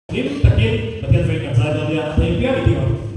Hlim takin Pathian feng kan zai dawn nia, a thei piang i ding ang.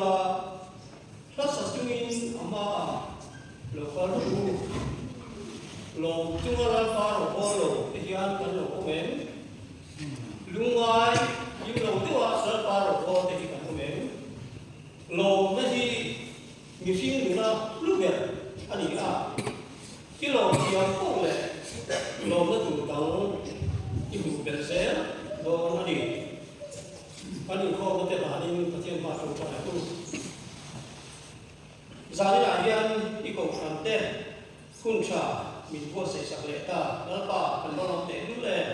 ula, hla sa chungin a hmaah lo kal rawh u. Lawm chunga Lalpa rawngbawl lo te hian kan lo awm em? Lungngai hlim lo deuha Lalpa rawngbawl te hi kan awm em? Lawmna hi mihring nuna hlu ber a ni a, i lawm thiam poh leh lawmna tur dang i hmuh belh zel dawn a ni. Kan inkhawmna te hlanin Pathian hma thu ka ngaih u. Zaninah hian i kohhran te hun tha min buatsaih sak leh ta, Lalpa kan va lawm teh lul em?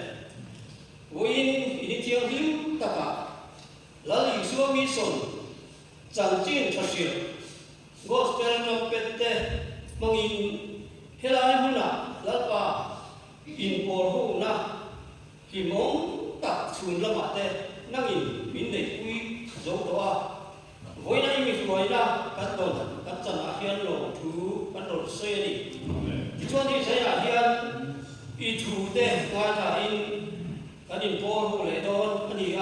Vawiin i ni thianghlim takah Lal Isua Mission chanchin tha hrilh Gospel Trumpet te hmangin helai hmunah Lalpa inpawl hona hlimawm tak chhun lamah te nangin min neihpui zo tawh a. Vawiina i mi hruaina kan tawn kan chanah hian lawmthu kan rawn sawi a ni. Tichuan i zaiah hian i thu te ngaithlain kan inpawl ho leh dawn a ni a,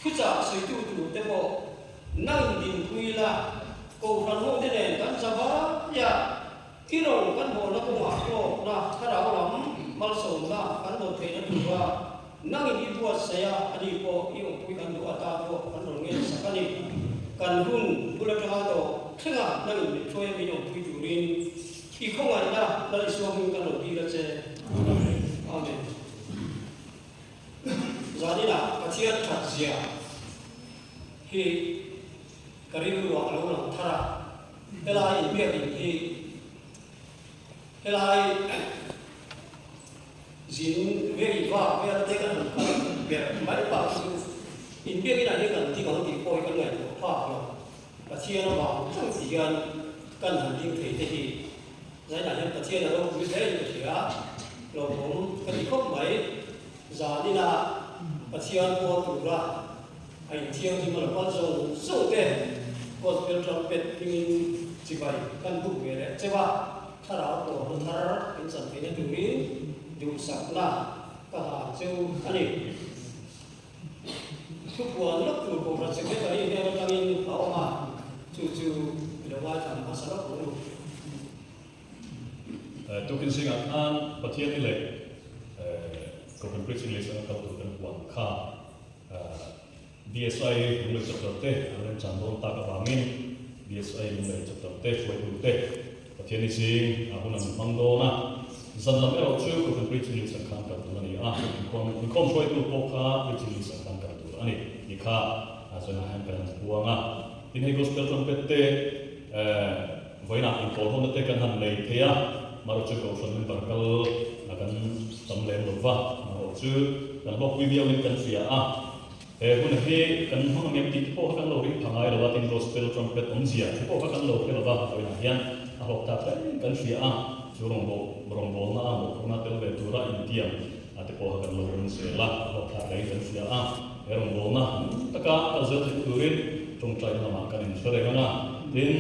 thuchah sawitu tur te pawh nangin dinpui la, kohhran ho te nen kan za vai a, i rawng kan hawlna kawngah hlawkna thlarau lam malsawmna kan rawn theihna tura nangin i buatsaih a, ani pawh i awmpui kan duh atan pawh kan rawn ngen sak a ni. Kan hun bul atanga tawh thlenga nangin min hruai a min awmpui turin i khawngaihna Lal Isua hming kan rawn dil a che. Amen. Zaninah Pathian that zia hi ka rilruah a lo lang thar a, helai inbiakin hi helai zin vei vak vel te kan han kal ber mai pah chu inbiakinah hian kan ding ang tih pawh hi kan ngaihtuah phak lo. Pathian avang chauh ti hian kan han ding thei te hi Zainah hian Pathian a ropui hle in ka hria, hlauhawm ka ti khawp mai. Zanin a Pathian pawl tura a inthianghlim a lo kal zawng zawng te Gospel Trumpet hmingin chibai kan buk ve leh cheu a, thlarau pawlna thar in chan theihna turin duhsakna ka hlan cheu a ni. Thupuan lawk tur Kohhran Secretary hnen atangin a awm a, chu chu i lo ngaithla hmasa lawk ang u. Tukin zingah khan Pathian i leh Kohhran Preaching List anga kal tur kan puan kha BSI Lunglei Chapter te an remchan dawn tak avangin BSI Lunglei Chapter te hruaitu te Pathian i zing a hun an hmang dawn a, zan lam erawh chu Kohhran Preaching List ang khan kal tur a ni a, inkhawm hruaitu pawh kha Preaching List ang khan kal tur a ni tih kha zanah hian kan han puang a. Tin hei Gospel Trumpet te vawiinah inpawlhawmna te kan han nei thei a, marawh chu Kohhran member kal kan tam lem lo va, marawh chu kan hlawkpui viauin kan hria a. He hun hi kan hmang ang em tih te pawh kha kan lo ring pha ngai lo a, tin Gospel Trumpet awmzia te pawh kha kan lo hre lo va, vawiinah hian a hlawk tak hle kan hria a, chu rawngbawh rawngbawlna a mawhphurhna tel ve tura intiam a te pawh kha kan lo awm zel a, a hlawk thlak hle kan hria a, he rawngbawlna nung taka kal zel theih turin tawngtaina lamah kan inhre reng ang a, tin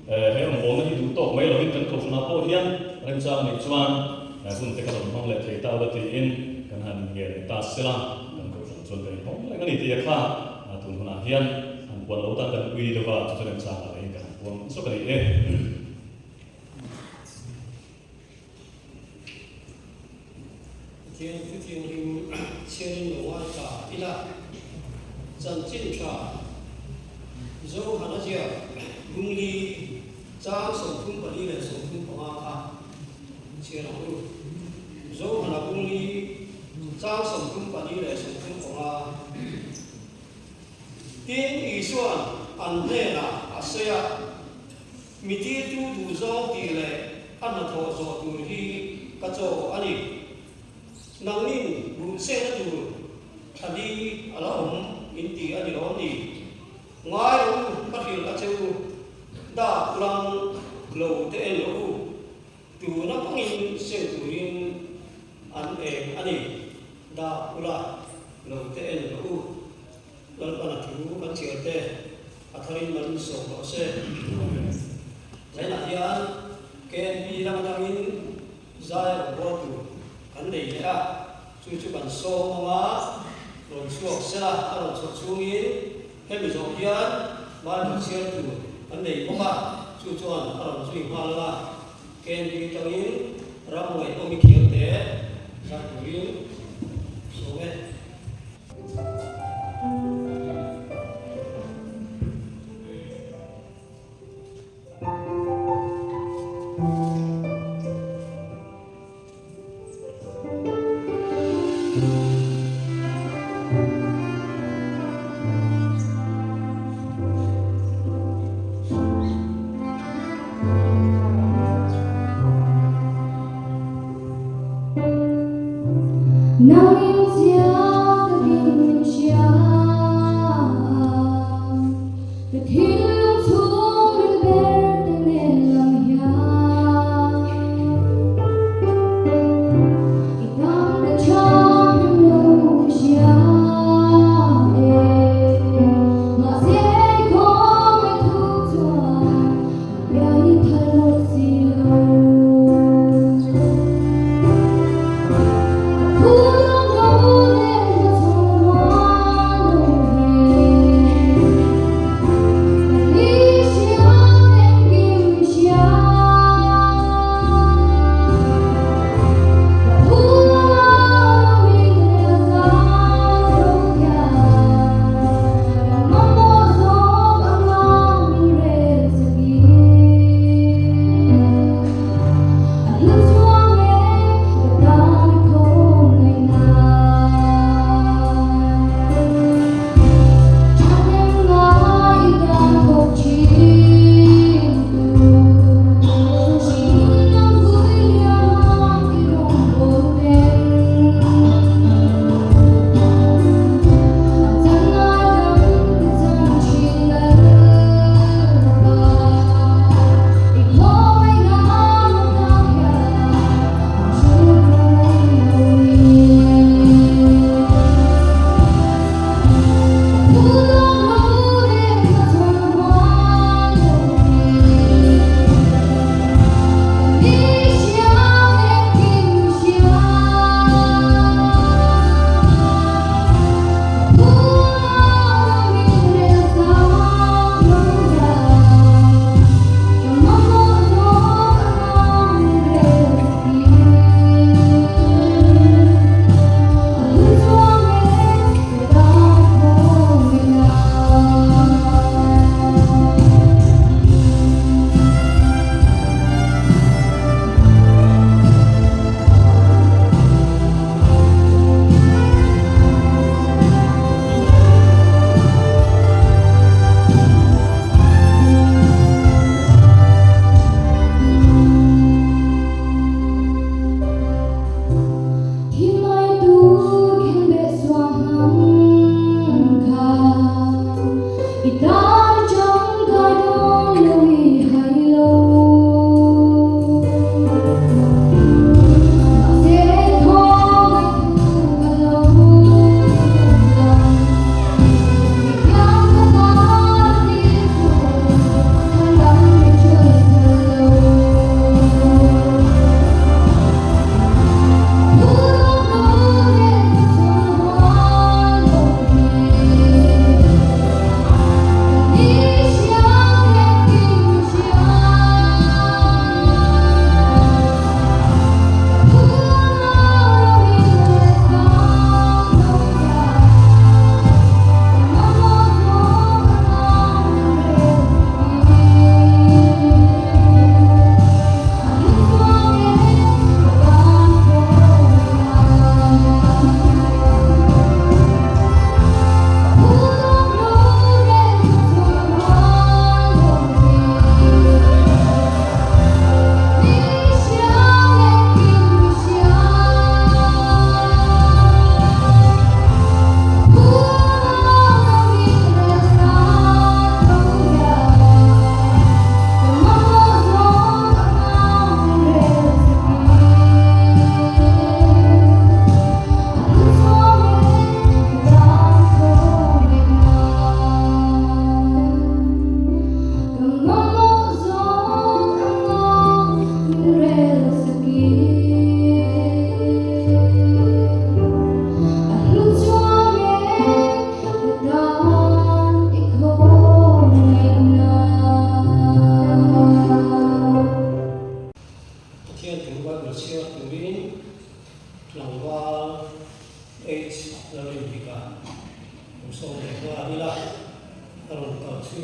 he rawngbawlna hi duh tawk mai lovin kan kohhranah pawh hian remchang anih chuan hun te kha rawn hmang leh thei ta ula tiin kan han nge leh ta sela. Kan kohhran chuan kan inhawng reng a ni tih a kha tun hunah hian han puan lo tan kan ui deuh a, chu chu remchangah leh in ka han puang zawk a ni e. Pathian thu thianghlim chhiarin lo ngaithla ila, chanchin tha Zohana ziak Lungli chang 34 leh 35 kha Chhiar ang u. Zohana Bungli chang 34 leh 35. Tin, Isua'n an hnenah a sawi a, Mi tirtu duhzawng tih leh a hnathawh zawh tur hi ka chaw a ni. Nangnin ruhsehna tur thla li a la awm in ti a ni lawm ni? Ngai rawh u, ka hrilh a che u, dak lang lo te en rawh u. Tuna pangin seng turin an eng a ni. Dak ula, lo te en rawh u. Lalpana thu kan chhiar te a tharin man sawm rawh se. Zainah hian KNP lam atangin zai rawn bual tur kan nei leh a, chu chu kan sawm anga rawn chhuak sela, a rawn chhuah chhungin hemi zawh hian. Bible chhiar tur an nei bawk a, chu chuan a rawn zui nghal ang a, KNP atangin ram ngaihawm i khel teh zai turin sawm e.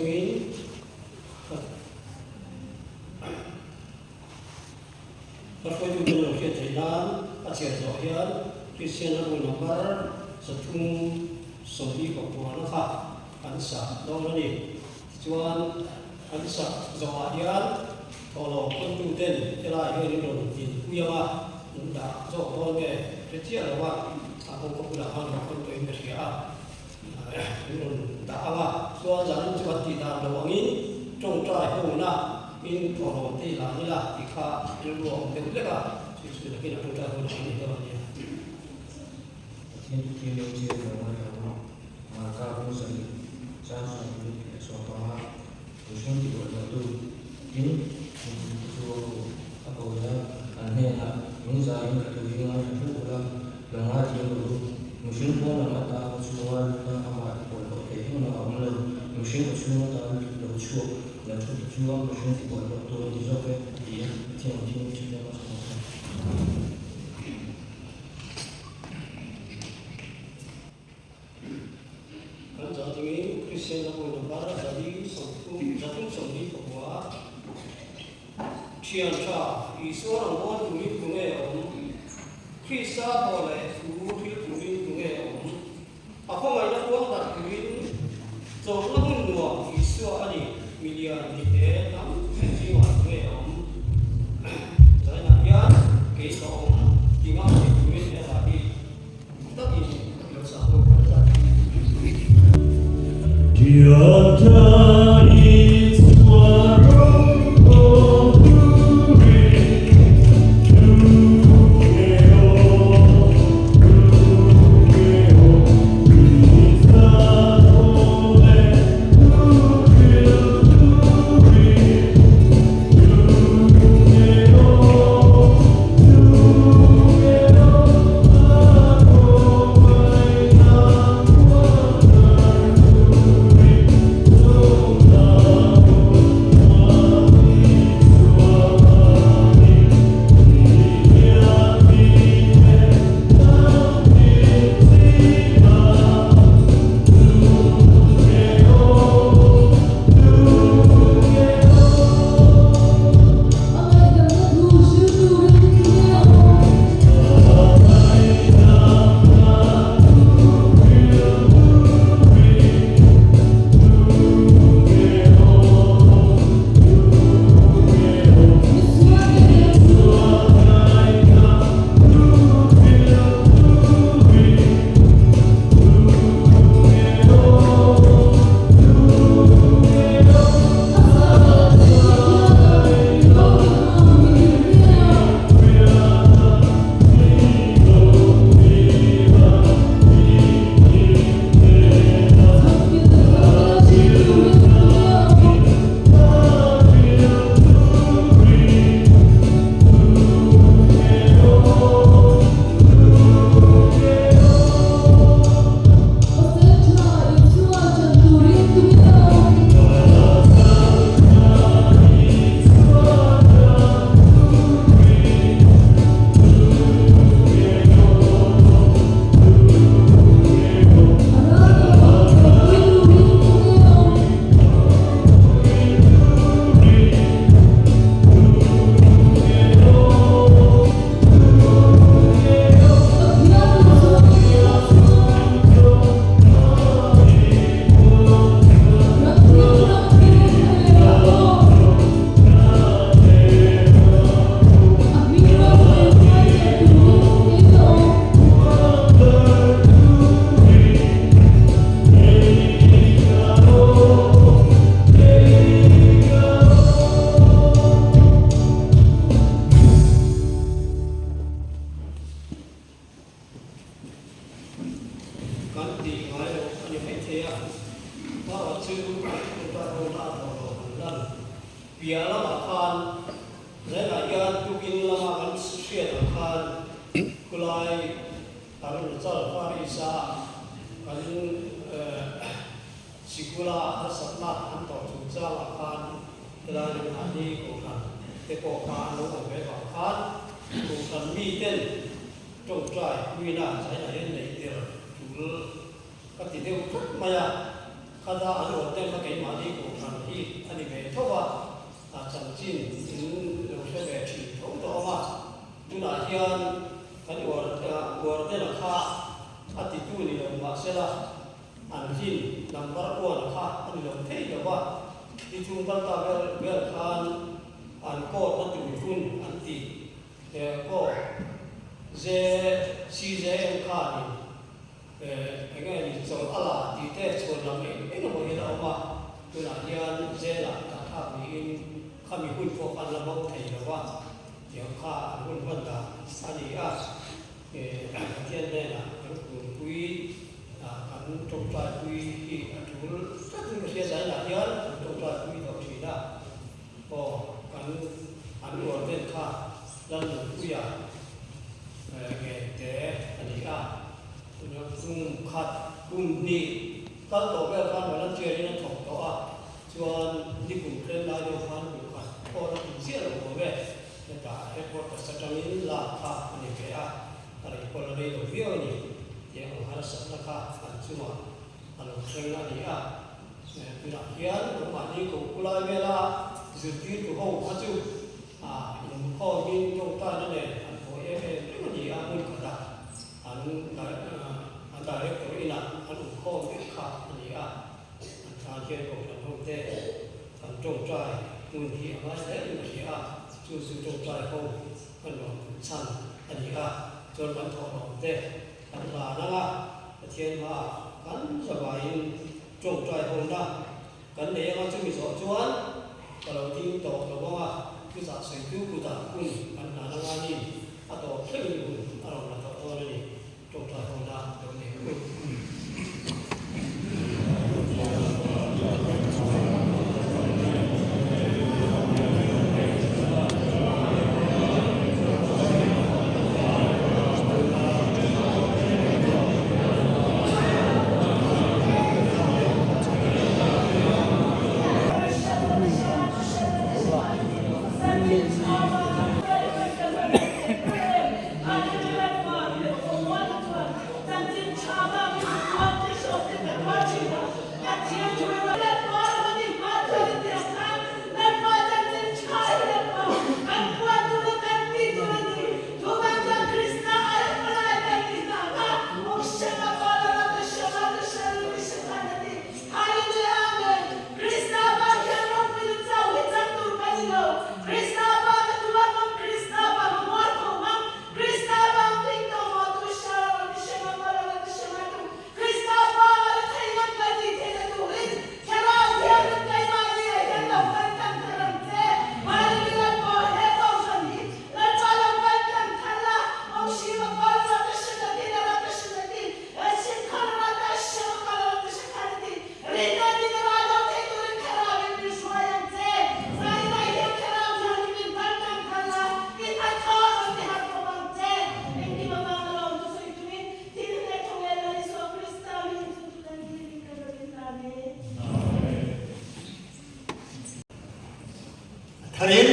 chungin Ka hruaitute lo hriat theih nan a chhiar zawh hian Kristian a bu number 329 kha kan sak dawn a ni. Tichuan kan sak zawhah hian thawhlawm kawntuten helai hian in rawn dinpui ang a, in dah zawk dawn nge hre chiah lo a, a kawngka bulah khan rawn khawn tawhin ka hria a. Min rawn dah ang a, chuan zanin chu kan tih dan lo angin tawngtai hona in thawhlawm te i la ni la tih kha rilru a awm deuh hlek a, chu chu nakin a tawngtai hona kan nei dawn a nia. Pathian Pathian lo chian lo ngai lo a, Marka bung sarih chang 25 mihring ti buai lo tu tin mipui te chu a ko a ko leh a, an hnenah min zaiin ka thu hi ngaithla hlauh ula, lo ngaithiam rawh u. Mihring pawn lam ata ka chhunga lutna amah ti bawlhhlawh theih engmah a awm lo. Mihring ka chhung ata lo chhuak lo thu te chu a mihring ti bawlhhlawh tu a ni zawk e, a ti a, Pathian thil thil lam a chhuak a. Kan zah dingin Kristian a hmun number 339 Thian tha Isua rawngbâwl turin tunge awm? Krista thaw leh thu thil turin tunge awm? A khawngaihna puang darh turin chawlhna hmun nuam Isua a ni, milian mite tam tak zingah tunge awm? Zainah hian kei ka awm tinga thei turin he hla hi Kan tih ngai lo a ni maithei a, erawh chu Tlungta Rona a tawh lo han lan piah lamah khan zainah hian tukin lama kan hriat ang khan khulai Arunachal Far East-a kan sikula harsatna an tawh chungchangah khan helai lamah hi Kohhran te pawh kha an lo awm ve vang khan Kohhran miten Tawngtai puina China hian neih der tul ka ti deuh tlat mai a. Khata an awrte kha keimahni kohhran hi a ni ve tho a, a chanchin in lo hre ve thin tho tawh awm a. Tunah hian kan uartena kha a titu ni lo mahsela an hlin number one kha a ni lo thei lo va, ni chung kal ta vel vel khan an court na tur hun an ti court JCJM khanin Eng nge ni chawlh a la tih te chhuan lam eng eng emaw hian a awm a, tunah hian jail-ah dah thlak niin khami hun pawh an la hmang thei lo va, tiang kha an hun hman dan a ni a. Pathian hnenah kan kunpui, kan tawngtaipui hi a tul tlatin ka hria, zainah hian kan tawngtaipui tawh thin a, aw kan an uar vel kha Lalnunpuia nge te a ni a, kum khat kum hnih kal tawh vel khan volunteer in a thawk tawh a, chuan ni kum tlem lai deuh khan kum khat pawh la tum chiah lo awm e, hetah headquarters atangin lak kha a ni ve a, a rei pawh la rei lo viau a ni tih ang harsatna kha an chungah a lo thleng a ni a, tunah hian nangmahni ko pu lai vela zirtirtu ho kha chu A inkhawmin tawngtaina nen an hawi em em reng a ni a, hmun khatah an an director inah an inkhawm vek kha a ni a, an tan hian kohhran ho te kan tawngtai hmun hi a ngai hle in a hria a, chu chu tawngtai ho kan rawn chhan a ni a, chuan kan thawhlawm te kan hlan ang a, Pathian hmaah kan zavaiin tawngtai ho na Kan nei anga chumi zawh chuan ka lo ding tawh lo ang a, chutah sawitu kutah hun kan hlan anga nin a tawp thlengin hun a rawn la tawh dawn a ni, tawngtai hona lo nei ang u. Tharin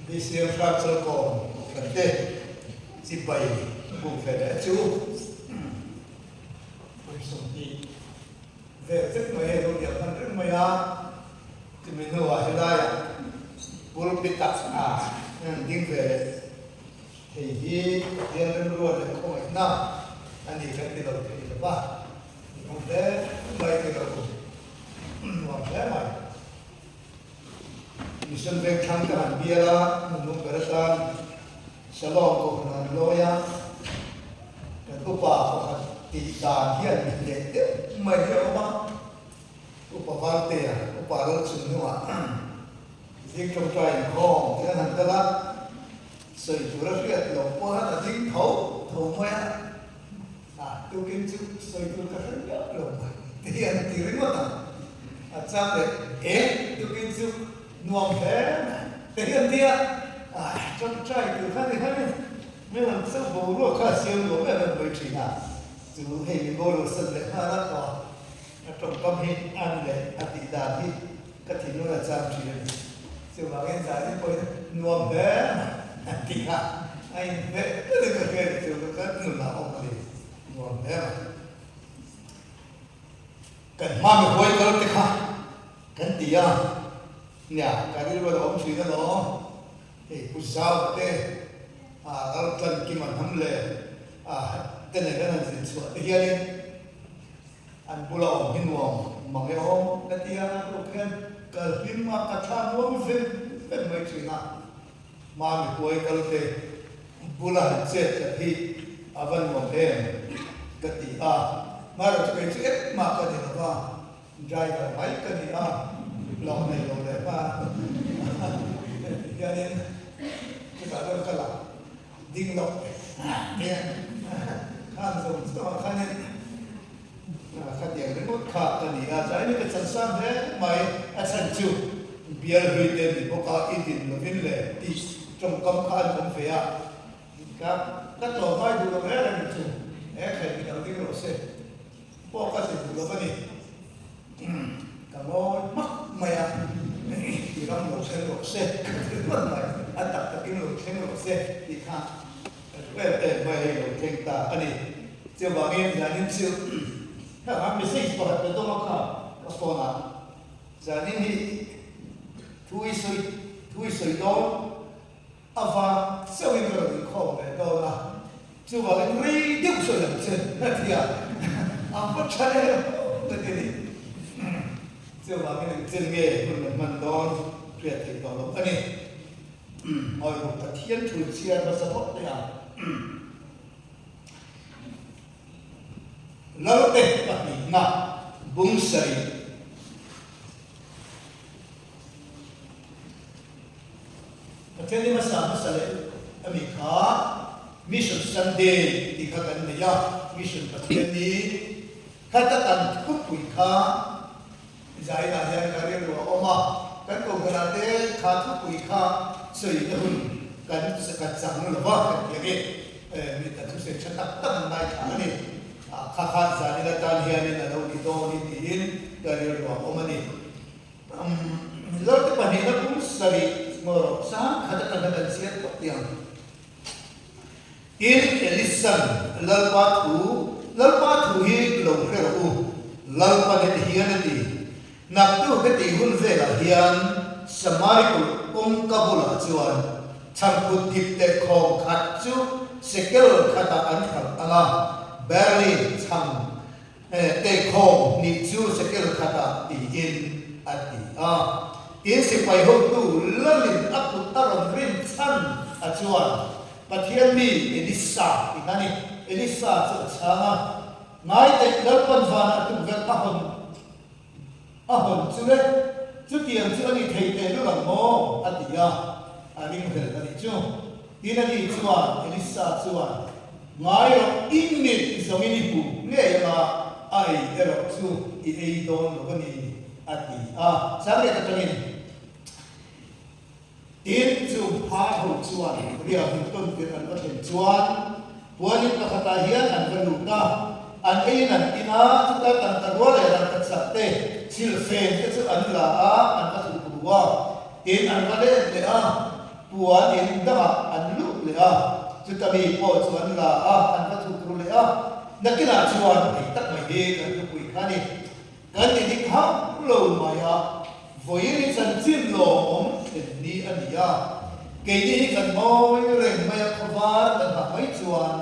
BCM Hramchal kawm kohhran te chibai buk ve leh chu kum 20 vel vek mai a lo liam hman reng mai a, chumi hnuah helaiah pulpit ah an ding ve leh thei hi Pathian remruat leh khawngaihna a ni kan ti lo thei lo va, ni awm hle mai ti lo nuam hle mai. Mission veng thlang te han bial a, hmun ber atan Shalom kohhran an lawi a, kan upa pakhat tih dan hian min leh deuh mai hi a awm a, Upa Valtea, Upa Lalchungnunga zing tawngtai inkhawm te an han kal a, sawi tur a hriat loh pawh hian a ding tho tho mai a, a tukin chu sawi tur ka hre miah lo mai te hi an ti ringawt ang. A chang leh e tukin chu nuam hle mai te hi an ti a, a tawngtai tur kha ni kha ni mi ang chauh boruak kha a siam nuam em em mai thin a, chu hei mi boruak san leh nghal a aw. A tawngkam hi an leh a tih dan hi ka thinlung a chang thin a ni. Chuvangin zan in pawhin nuam hle mai a ti a, a inhmeh ber in ka hria ni chu ka nunah awm a ni, nuam hle mai. Kan hma mi huai kal te kha kan ti a, nia ka rilru a lo awm thin alawm, hei Pu Zau te a ral tlan kim an ham leh a te nen an han zin chhuah te hianin an bula awm hi nuam mang e awm ka ti a, a ruk hian ka hlim a, ka thla nuam vem vem mai thin a, hma mi huai kal te bula han chet khat hi a va nuam em ka ti a, hmarawh chu kei chu engmah ka ni lo va, driver mai ka ni a, hlauh nei lo leh hma ti hianin chutah chuan ka la ding loh te khan zawng zawngah khanin khatiang ringawt kha ka ni a, chuan ka chansang hle mai, a chhan chu bial hlui te ni bawk a, i din lovin le tih tawngkam kha an awm ve a, ka ka tlawm ngai duh lo reng reng chu he khaih min lo ding rawh se pawh ka ti duh lo a ni, ka ngawi hmak mai a, i ram lo thleng rawh se ka ti ringawt mai, a tak takin lo thleng rawh se tih kha ka duh em em mai hei lo thleng ta a ni. Chuvangin zanin chu ka han message pakhat ka dawng a kha ka phone ah zanin hi thu i sawi thu i sawi dawn avang chauhin ka rawn inkhawm ve dawn a, chuvangin rei deuh sawi ang che a ti a, a va tha em ka ti a ni. Chuvangin engchen nge hun kan hman dawn hriat theih tawh loh a ni. Awih Pathian thu chhiar hmasa phawt teh ang. Lalte pahnihna bung sarih. Pathian hi hmasa hmasa leh a mi kha Mission Sunday tih kha kan nei a, Mission Pathian hi khata kan thupui kha zainah hian ka rilru a awm a, kan kohhranah te kha thupui kha sawi te hun kan kan chang lo va kan ti ang e, mi ta thusawi tha tak tak an ngaithla a ni. Kha kha zanin atan hianin a lo ni dawn i tiin ka rilru a awm a ni. Mizote pahnihna kum sarih ngaw sang khat atanga kan chhiar tawh tih ang. Tin, Elisan, Lalpa thu, Lalpa thu hi lo hre rawh u, Lalpa heti hian a ti, Naktu heti hun velah hian Samari kulh kawngka bulah chuan chhangphut kip teh khawm khat chu sekel khatah an hralh ang a, barley chhang Teikhawm hnih chu sekel khatah tiin a ti a. Tin, sipai hotu lalin a kut a rawn rin chhan a chuan Pathian mi Elisa tih a ni. Elisa chu a chhang a, Ngaiteih Lalpan vanah tukverh a hawn a hawn chu le, chutiang chu a ni thei teh lul ang maw? a ti a, a ringhlel a nih chu. Tin, ani chuan Elisa chuan, Ngai rawh, i mit zawngin i hmu ngei anga a ei erawh chu i ei dawn lo a ni, a ti a. Changlet atangin tin chu phai ho chuan riahhmun tawn tirh an va thlen chuan puanin pakhatah hian an va lut a, an eiin an in a, chuta tangka rual leh rangkachak te, chilfen te chu an la a, an va thup ru a, tin an va let leh a. Puan in dangah an lut leh a, chuta mi pawh chu an la a, an va thuk ru leh a. Nakinah chuan hei tak mai hi kan thupui kha a ni. Kan ti dik hauh lo mai a, vawiin hi chanchin lawmawm thlen ni a ni a, keini hi kan ngawi reng mai a, khawvar kan hah mai chuan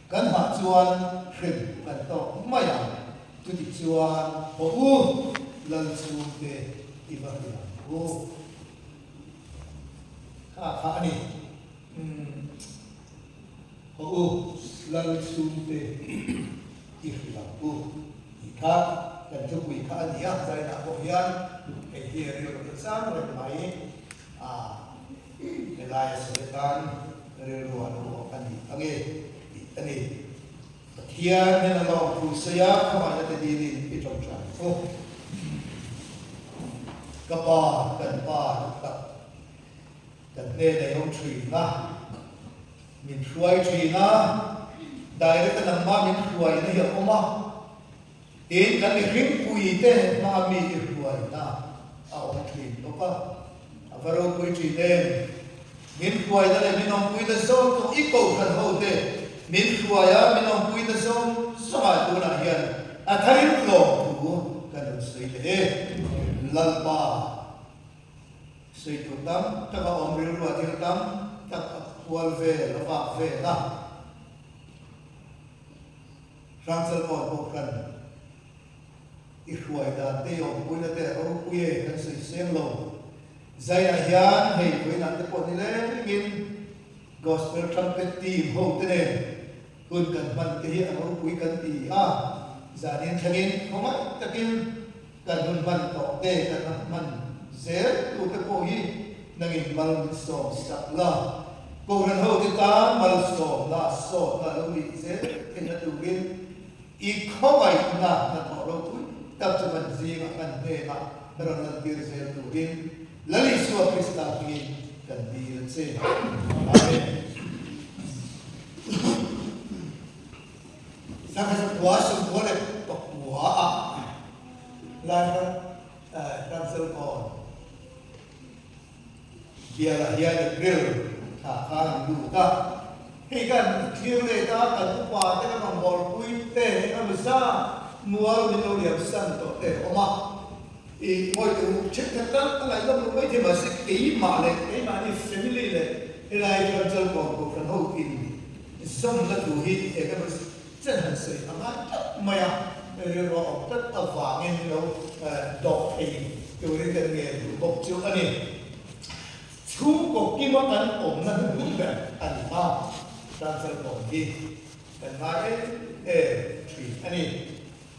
kan hah chuan hrem kan tawk mai ang. Chuti chuan haw u, Lal chhungte i va hria ang u. Kha kha a ni. Umm haw u, Lal chhungte i hrilh ang u tih kha kan thupui kha a ni a, zainah pawh hian hei hi a rilru ta chang reng mai a, helaia sawi atan rilru a lo awm a ni ang e tih a ni. Pathian hian a lawm thu sawi a, khawngaihna te dilin i ṭawngṭai ang u. Ka pa, kan pa duh tak, kan hnenah i awm ṭhin a, min hruai ṭhin a, direct a nangmah min hruaina hi a awm a, tin kan mihringpui te hmaa mi i hruaina a awm ṭhin bawk a, a va ropui ṭhin em. Min hruaina leh min awmpuina zawng zawng i kohhran ho te min hruai a, min awmpuina zawng zawngah tunah hian a tharin lawm thu. kan sawi leh e. Lalpa sawi tur tam tak a awm rilru a thil tam tak a kual vel a vak vel a. Hrangchal kawn pawh khan i hruai dan te i awmpuina te a ropui e kan sawi seng lo. Zainah hian hei vawiinah te pawh ni lengin Gospel Trumpet Team ho te nen hun kan hman te hi a ropui kan ti a, zanin thlengin khawngaih takin kan hun hman tawh te kan la hman zel tu te pawh hi nangin mal min sawm sak la, Kohhran ho te tan malsawmna sawtna lo nih zel theihna turin i khawngaihna hnathawh ropui tak chu kan zingah kan hnenah rawn lantir zel turin Lal Isua Krista hmingin kan dil a che. Amen. Sangha sawmkua leh pakua ah lai ram Ramselkawn bialah hian April thla khan an lut a. Hei kan thlir let a, kan upa te kan rawngbawlpui te eng emaw zat mual min lo liam san tawh te a awm a. I ngawi teh u, thenkhat tal a ngaihdam loh mai thei mahse keimah leh keimahni family leh helai Ramchalkawn Kohhran ho in zawmna thu hi eng emaw chen han sawi a ngai tlat mai a, rilru a awm tlat avangin lo dawh thei turin kan ngen duh bawk chu a ni. Chhungkaw kima kan awmna hnuhnung ber a ni a, Ramchalkawn hi kan ngai em em thin a ni.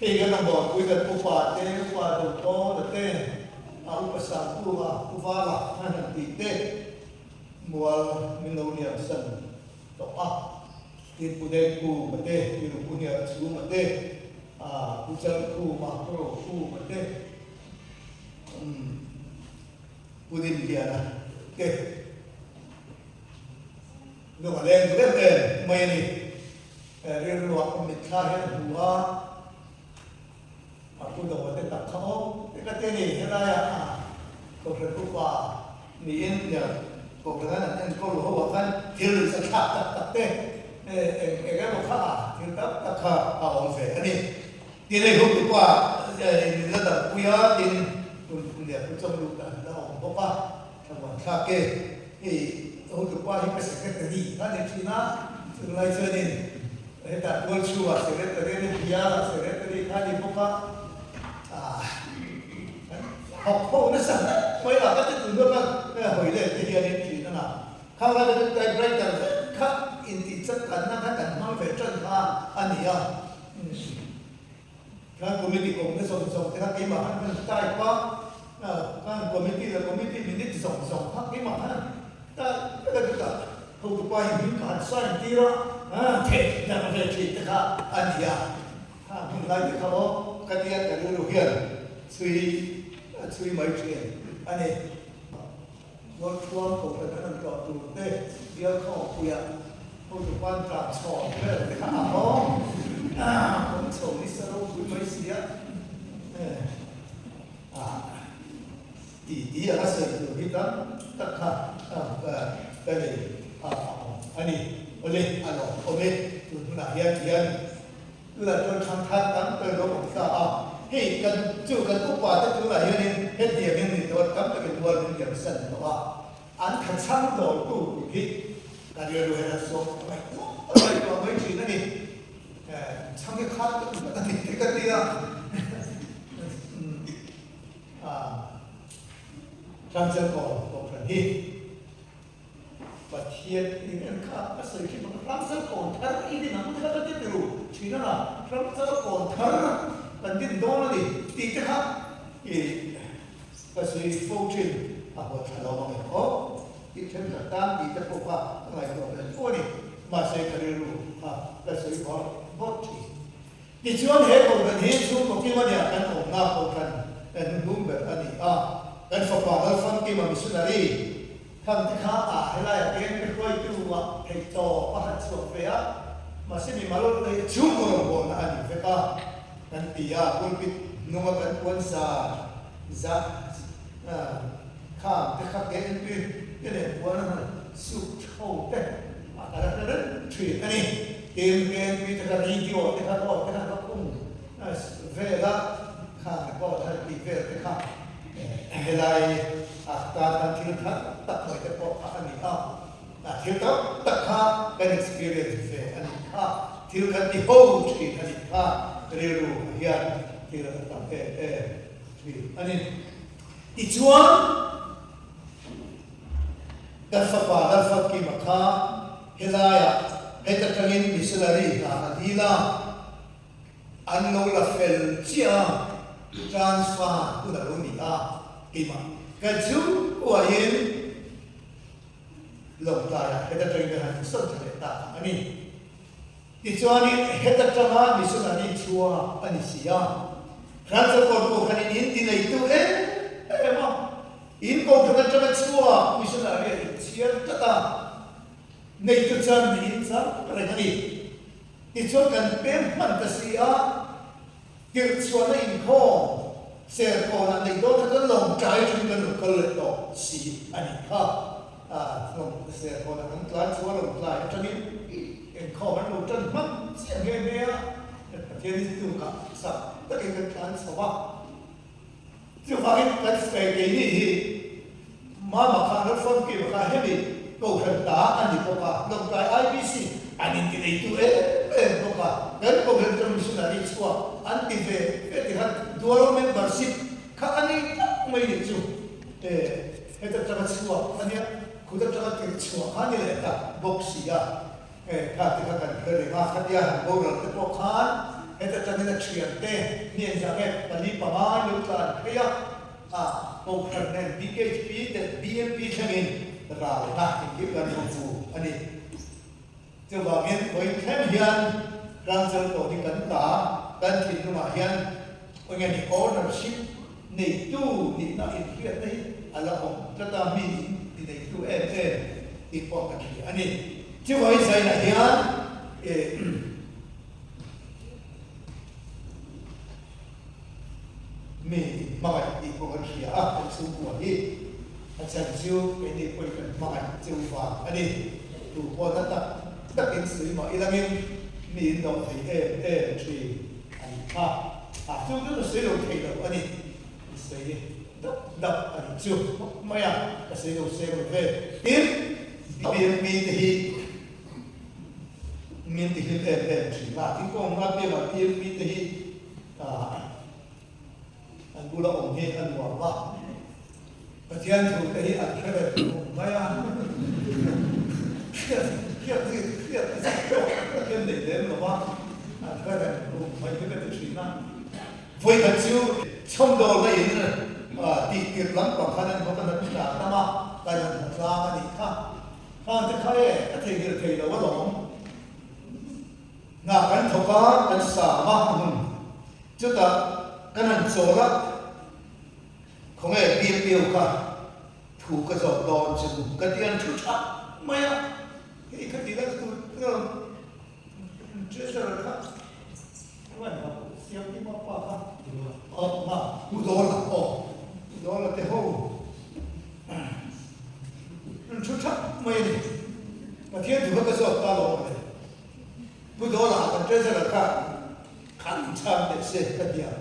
Hei kan rawngbawlpui pui kan upa te, upa Dotawna te, a upa Sangkunga, Pu Vala han han tih te mual min lo liam san tawh a. Tin Pu Dengkunga te, Pi Rupu Hniarchhunga te, Pu Chalkhuma, Pu Rokhuma te, Pu Dinliana te lung a leng duh em em mai a ni. Rilruah ka mitthla hian a hmu a, a pu dawh te tak kha aw te ka ti a ni. Helaiah a Kohhran upa niin Kohhran an enkawl ho ah khan thil sa thlak tak tak te eng eng emaw kha a thil tam tak kha a awm ve a ni. Tin hei hotu pa min la dampui a, tin hun leh pu chawmlut ah la awm bawk a, thlamuan thlak e. Hei hotu pa hi ka secretary kha ni thin a, chulai chuanin hetah tual chhungah secretary a ni, bialah secretary kha ni bawk a, ah thawk ho nasa hle mai a, ka ti tun dawn a, hawi let te hianin thin a na. Khang lai chu typewriter vek kha intih changkanna kha kan hmang ve tan kha a ni a. Khan committee awmna zawng zawng te kha keimah khan kan type a, khan committee leh committee minute zawng zawng kha keimah khan type vek a chutah hotupa hi hming ka han sign tir a, theh darh ve thin te kha a ni a. Kha hmun lai te kha aw ka tia ka rilru hian chhui a chhui mai thin a ni. Mualthuam Kohhran an rawn tlawh tur te bial khawmpuiah hotupan tlan chhawm vel te kha a hawng kawng chho nisa ropui mai si a, tih tih anga sawi tur hi tam tak kha ka nei a awm a ni. Awle a lawm awm e, tun hunah hian hian Tunah chuan thangthar tam ber lo awm ta a, hei kan chu kan upa te tunah hianin hetiangin ni tawh tam takin mual min liam san tawh a, an tha chhang dawltu tih hi kan rilru hian a zawk ngaihtuah ngaihtuah mai thin a ni. Chhang hi khat a ni te ka ti a, Hrangchelkawn Kohhran hi. Pathian in en kha a sawi thin bawk a, ramchal kawn thar i din ang kha ka ti tiru thin a na, ramchal kawn thar kan din dawn a ni tih te kha i ka sawi fo thin a huat thla lo ang em aw tih thenkhat tan tih te pawh kha ka ngaihtuah ve fo a ni, mahse ka rilru kha ka sawi bawrh bawrh thin. Tichuan he kohhran hi chhungkaw kima nia kan awmna kohhran hnuhnung ber a ni a, kan fapa Lalfamkima missionary khang te kha ah helaiah keng ka hruaitu ah theih tawp a han chhuak ve a, mahse mimal chhungkaw rawngbawlna a ni vek a kan ti a, pulpit hnunga kan puan zar zah khang te kha keng tui te leh puan a han suk tho te a la hre reng thin a ni. Tin, KNP te kha radio te kha aw te khan ka khung vel a. Kha record han tih vel te kha helai ah tan khan thil thar tak mai te pawh kha a ni a, a thil tam tak kha kan experience ve a nih kha, thil kan ti ho thin a nih kha, rilru ah hian thil a tam em em thin a ni. Tichuan kan fapa Lalfamkima kha helaiah heta tangin missionary hna a dil a, An lo la fel chiah a, transfer hun a lo ni a, keimah kan chhungkuain Lawngtlaiah heta tangin kan han insawn tha leh ta a ni. Tichuanin heta tanga missionary chhuak a ni si a, Hranchakawr pawh khan in inti neitu em em a, in kohhran atanga chhuak missionary a inchhiar tlat a, neitu chuan min inchar reng a ni. Tichuan kan pem hman ta si a, tirhchhuahna inkhawm Serkawnah neih dawn kha chuan Lawngtlai atangin kan lo kal leh tawh si a nih kha. Serkawnah kan tlai chu a Lawngtlai atangin inkhawm an lo tan hman chiah nghe nghe a, Pathian hi tukah sak takin kan tlan chho a. Chuvangin kan sawi keini hi Mama kha Lalfamkima kha hemi Kohhran ta a ni bawk a, Lawngtlai IBC an inti neitu em em bawk a, kan Kohhran chu missionary chhuak an ti ve ve ti khan dual membership kha a nei tak mai nih chu e heta tanga chhuak a nia, khuta tanga tirh chhuah kha a ni leh ta bawk si a. Hei kha te kha kan hre reng a, khatia han boral te pawh khan heta tangin a thiante mi engzah nge pali panga lo tlan phei a, a Kohhran nen BKHP te BMP thlengin ralna engkim kan hmu fu a ni. Chuvangin vawiin thleng hian Rangchal tawh hi kan ta, kan thinlungah hian eng nge ni ownership neitu nihna inhriatna hi a la awm tlat a, mi in ti neitu em em tih pawh kan hria a ni. Chuvangin Zainah hian mi in hmangaih tih pawh kan hria a, kan chhungkua hi a chhan chu keini pawhin kan hmangaih cheu vang a ni. Tu pawh na tak takin sawi mah ilangin mi in dawh thei em em thin a nih kha. A chu chu ka sawi lo thei lo a ni. Ka sawi dap dap a nih chu khawp mai a, ka sawi lo seng lo ve. Tin, BMP te hi min ti hlim em em thin a, tin kawng nga piangah BMP te hi an bula awm hi a nuam a, Pathian thu te hi an hre ve khawp mai a, hriat hriat hi hriat hi zet pawh Pathian nei lem lo va, an hre ve khawp mai hi ka ti thin a. Vawikhat chu chhawmdawlna in tih tirh lampang khan an hmu ka hna tam a, kan han hmu tlang a nih kha. Khang te kha e, ka theihnghilh thei lo alawm. Hna kan thawk a, kan sam a hmun. Chutah kan han chawl a. Khawnge Piu kha thu ka zawt dawn che u ka ti an thu tha mai a, hei kha ti la ka tur treasurer kha chuan ha siam ki ma pa kha aw ma pu Dawla aw pu Dawla te ho an thu tha mai a ni Pathian thu kha ka zawt ta lo ang le Pu Dawla kan treasurer kha khan chhan teh se ka ti a.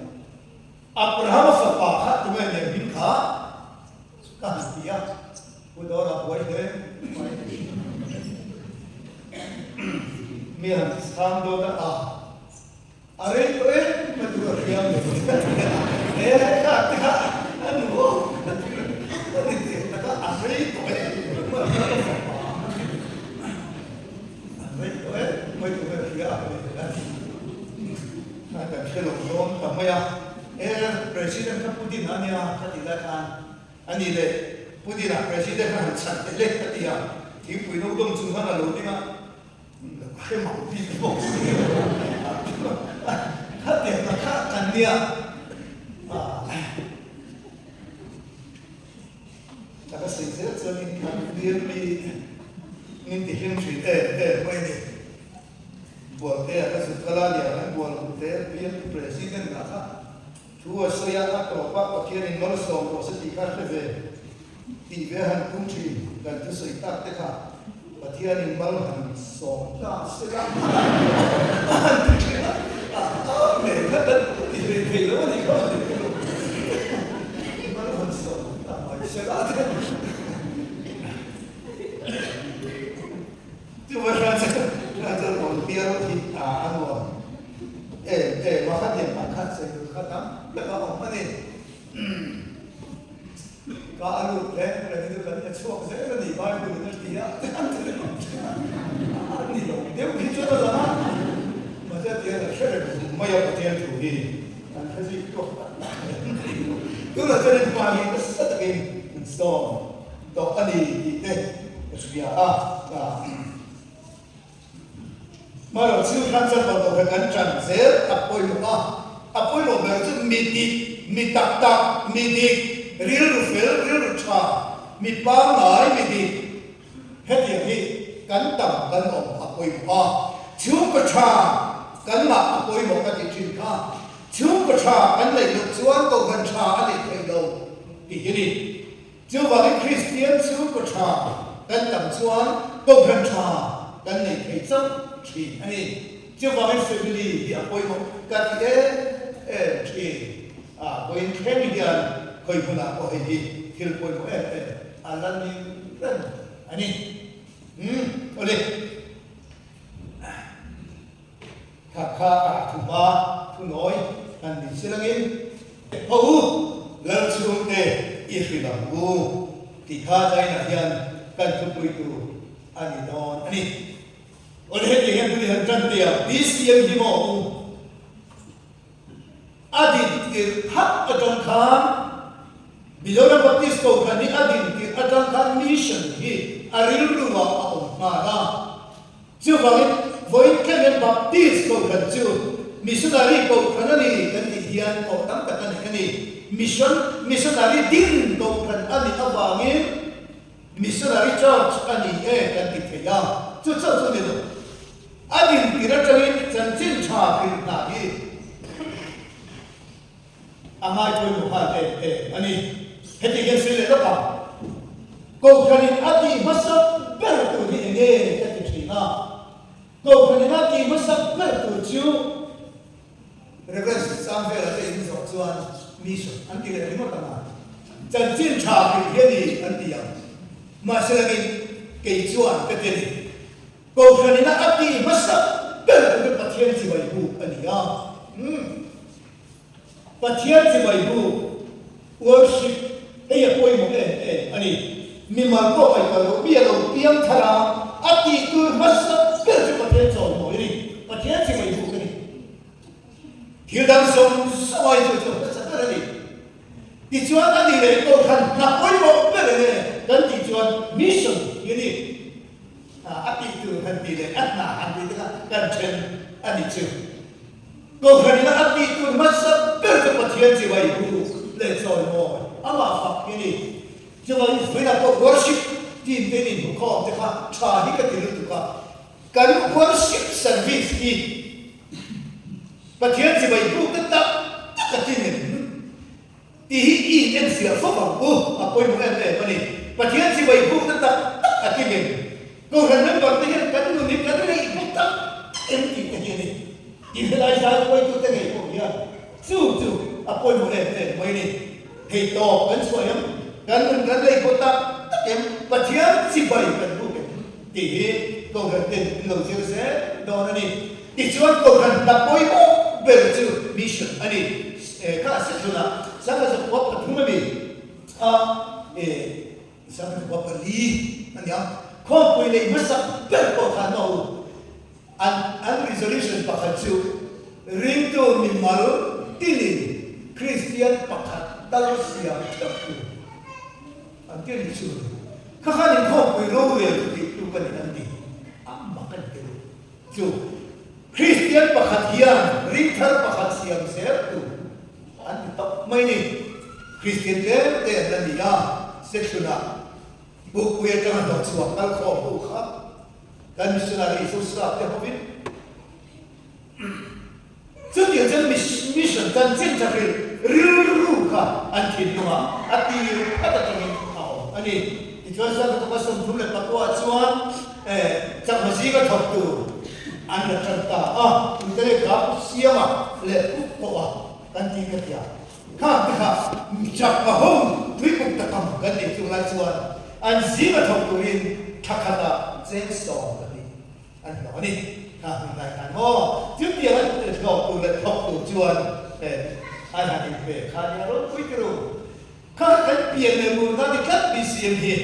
Abrahama fapa kha tunge nen hming kha ka han ti a, Pu Dawra buai hle mai. Mi han chhang dawt a, a a rei tawh em mai chu ka hria mai. E kha te kha a nu aw a ti teh tak a, a rei tawh em mai Abrahama fapa a rei tawh em mai chu ka hria a ni. Kha kan hre lo dawn ta mai a, e President kha Putin a nia ka tih lai khan a ni le Putin ah President kha han chhan teh leh ka ti a, thingpui no dawm chung khan a lo ding a, ka hre mang bik bawk si lo a, kha tiang kha kan nia a ka sawi zel chuan in kan bial mi min ti hlim thin em em mai a ni. Bualtea ka zut kal a, lian an bual hu te bialtu President ah kha thu a sawi a, a tawp a Pathianin malsawm rawh se tih kha hre ve tih ve a han tum thin, kan thusawi tak te kha Pathianin mal han sawm ta se la a han ti thin a, a amen kha kan ti hlei thei lo a nih kha. Ka a lut reng reng hi chu kan hre chhuak zel a ni, Bible in a ti a, an ti leh ang thin a, a ni lo deuh hi chuan a lang a, mahse a ti a, kan hre reng mai a Pathian thu hi kan hre zui tuak tak tak mai a ni. Tunah chuan in hma hi nasa takin an sawm tawh a ni tih te ka hria a. Hmarawh chu khan chuan bawlhhlawh kha kan ṭan zel a pawimawh a, a pawimawh ber chu mi dik, mi tak tak, mi dik, rilru fel, rilru ṭha, mi pangngai, mi dik hetiang hi kan tam kan awm a pawimawh a. Chhungkaw ṭha kan ngah a pawimawh ka tih ṭhin kha, chhungkaw ṭha kan neih loh chuan kohhran ṭha a neih theih lo tih hi a ni. Chuvangin Kristian chhungkaw tha kan tam chuan kohhran tha kan nei thei chauh thin a ni. Chuvangin family hi a pawimawh ka ti em em thin. A vawiin thleng hian khawi hmunah pawh hei hi thil pawimawh em em a la ni reng a ni. Umm awle. Kha kha a thu hma thu nawi han ni silangin Ho u, lal chhungte i hrilh ang u tih kha China hian kan thupui tur a ni dawn a ni. Awle heti hian tuni han tan teh a, BCM hi maw u? A din tirh phat atang khan Mizoram Baptist Kohhran hi a din tirh atang khan mission hi a rilru ah a awm nghal a. Chuvangin, vawiin thlengin Baptist Kohhran chu Missionary Kohhran a ni kan tih hian awh tam tak a nei a ni. Mission, Missionary din Kohhran a nih avangin Missionary Church a ni e kan ti thei a, chu chauh chu ni lo. A din tir atangin chanchin tha hrilh hna hi a ngaipawimawh nghal em em a ni. Heti hian sawi leh lawk ang. Kohhranin a tih hmasa ber tur hi eng nge ka ti thin a. Kohhranin a tih hmasa ber tur chu Rev. Sangvela te in zawh chuan mission an ti leh ringawt ang a. Chanchin tha hrilh hi a ni an ti ang. Mahse langin kei chuan ka ti a ni. Kohhranin a tih hmasa ber tur chu Pathian chibai buk a ni a. Umm. Pathian chibai bu, worship, hei a pawimawh em em a ni. Mimal pawh ngaihtuah loh mi a lo piang thar a, a tih tur hmasa ber chu Pathian chawimawi a ni. Pathian chibai buk a ni. Thil dang zawng zawng ai chu chu hmasa ber a ni. Tichuan a nih leh Kohhran hna pawimawh ber enge kan tih chuan mission hi a ni. A tih tur han tih leh a hna han tih te kha kan then a ni chu. Kohhran ina a tih tur hmasa ber chu Pathian chibai bu leh chawimawi amah fak hi a ni. Chuvangin vawiinah pawh worship team te in inhmukhawm te kha tha hi ka ti lutuk a, kan worship service hi Pathian chibai bu te tak tak a ti ngem tih hi i in enfiah fawk ang u, a pawimawh em em a ni. Pathian chibai bu te tak tak a ti ngem. Kohhran member te hian kan nun hi kan reih bawk tak tak em tih te hi a ni. Tih helai zai hruaitute ngei pawh hian chu chu a pawimawh em em mai a ni. Thei tawp kan chhuah em? Kan nun kan reih bawk tak tak em? Pathian chibai kan buk em? Tih hi Kohhran ten an lo zir zel dawn a ni. Tichuan Kohhran hna pawimawh ber chu mission a ni. Kha a sehlunah Sangha Zakua pathum a ni a, Sangha Zakua pali a ni a. Khawmpui lei hmasak ber pawh khan a u. An an resolution pakhat chu ringtu mimal tinin Kristian pakhat tal siam theuh tur an ti a ni chu. Kha khan inkhawmpui rorel chu tih tu ka ni an ti. A mak a ni te lo. Chu Kristian pakhat hian ringthar pakhat siam zel tur an ti tawp mai ni. Kristian tlem te an la ni a, section-ah Bukpui atanga hnawhchhuah kal khawm ho kha kan missionary Zosa te hovin chutiang chuan mission chanchin tha hrilh rilru kha an thinlungah a tir phat atangin a awm a ni. Tichuan Sangha 34 ah chuan chakma zinga thawk tur an la tan ta a, tute lehkha siama leh puk pawh a kan ti ka tia. Khang te kha chakma ho tuipuk ta kam kan neih chung lai chuan an zinga thawk turin thla khatah cheng 12 an hlawh a ni. Kha hun lai khan maw chutiang an hlawh tur leh thawk tur chuan an han inpe kha nia ropui ti ru. Kha kan pian. pian leh murna ni tlat BCM hi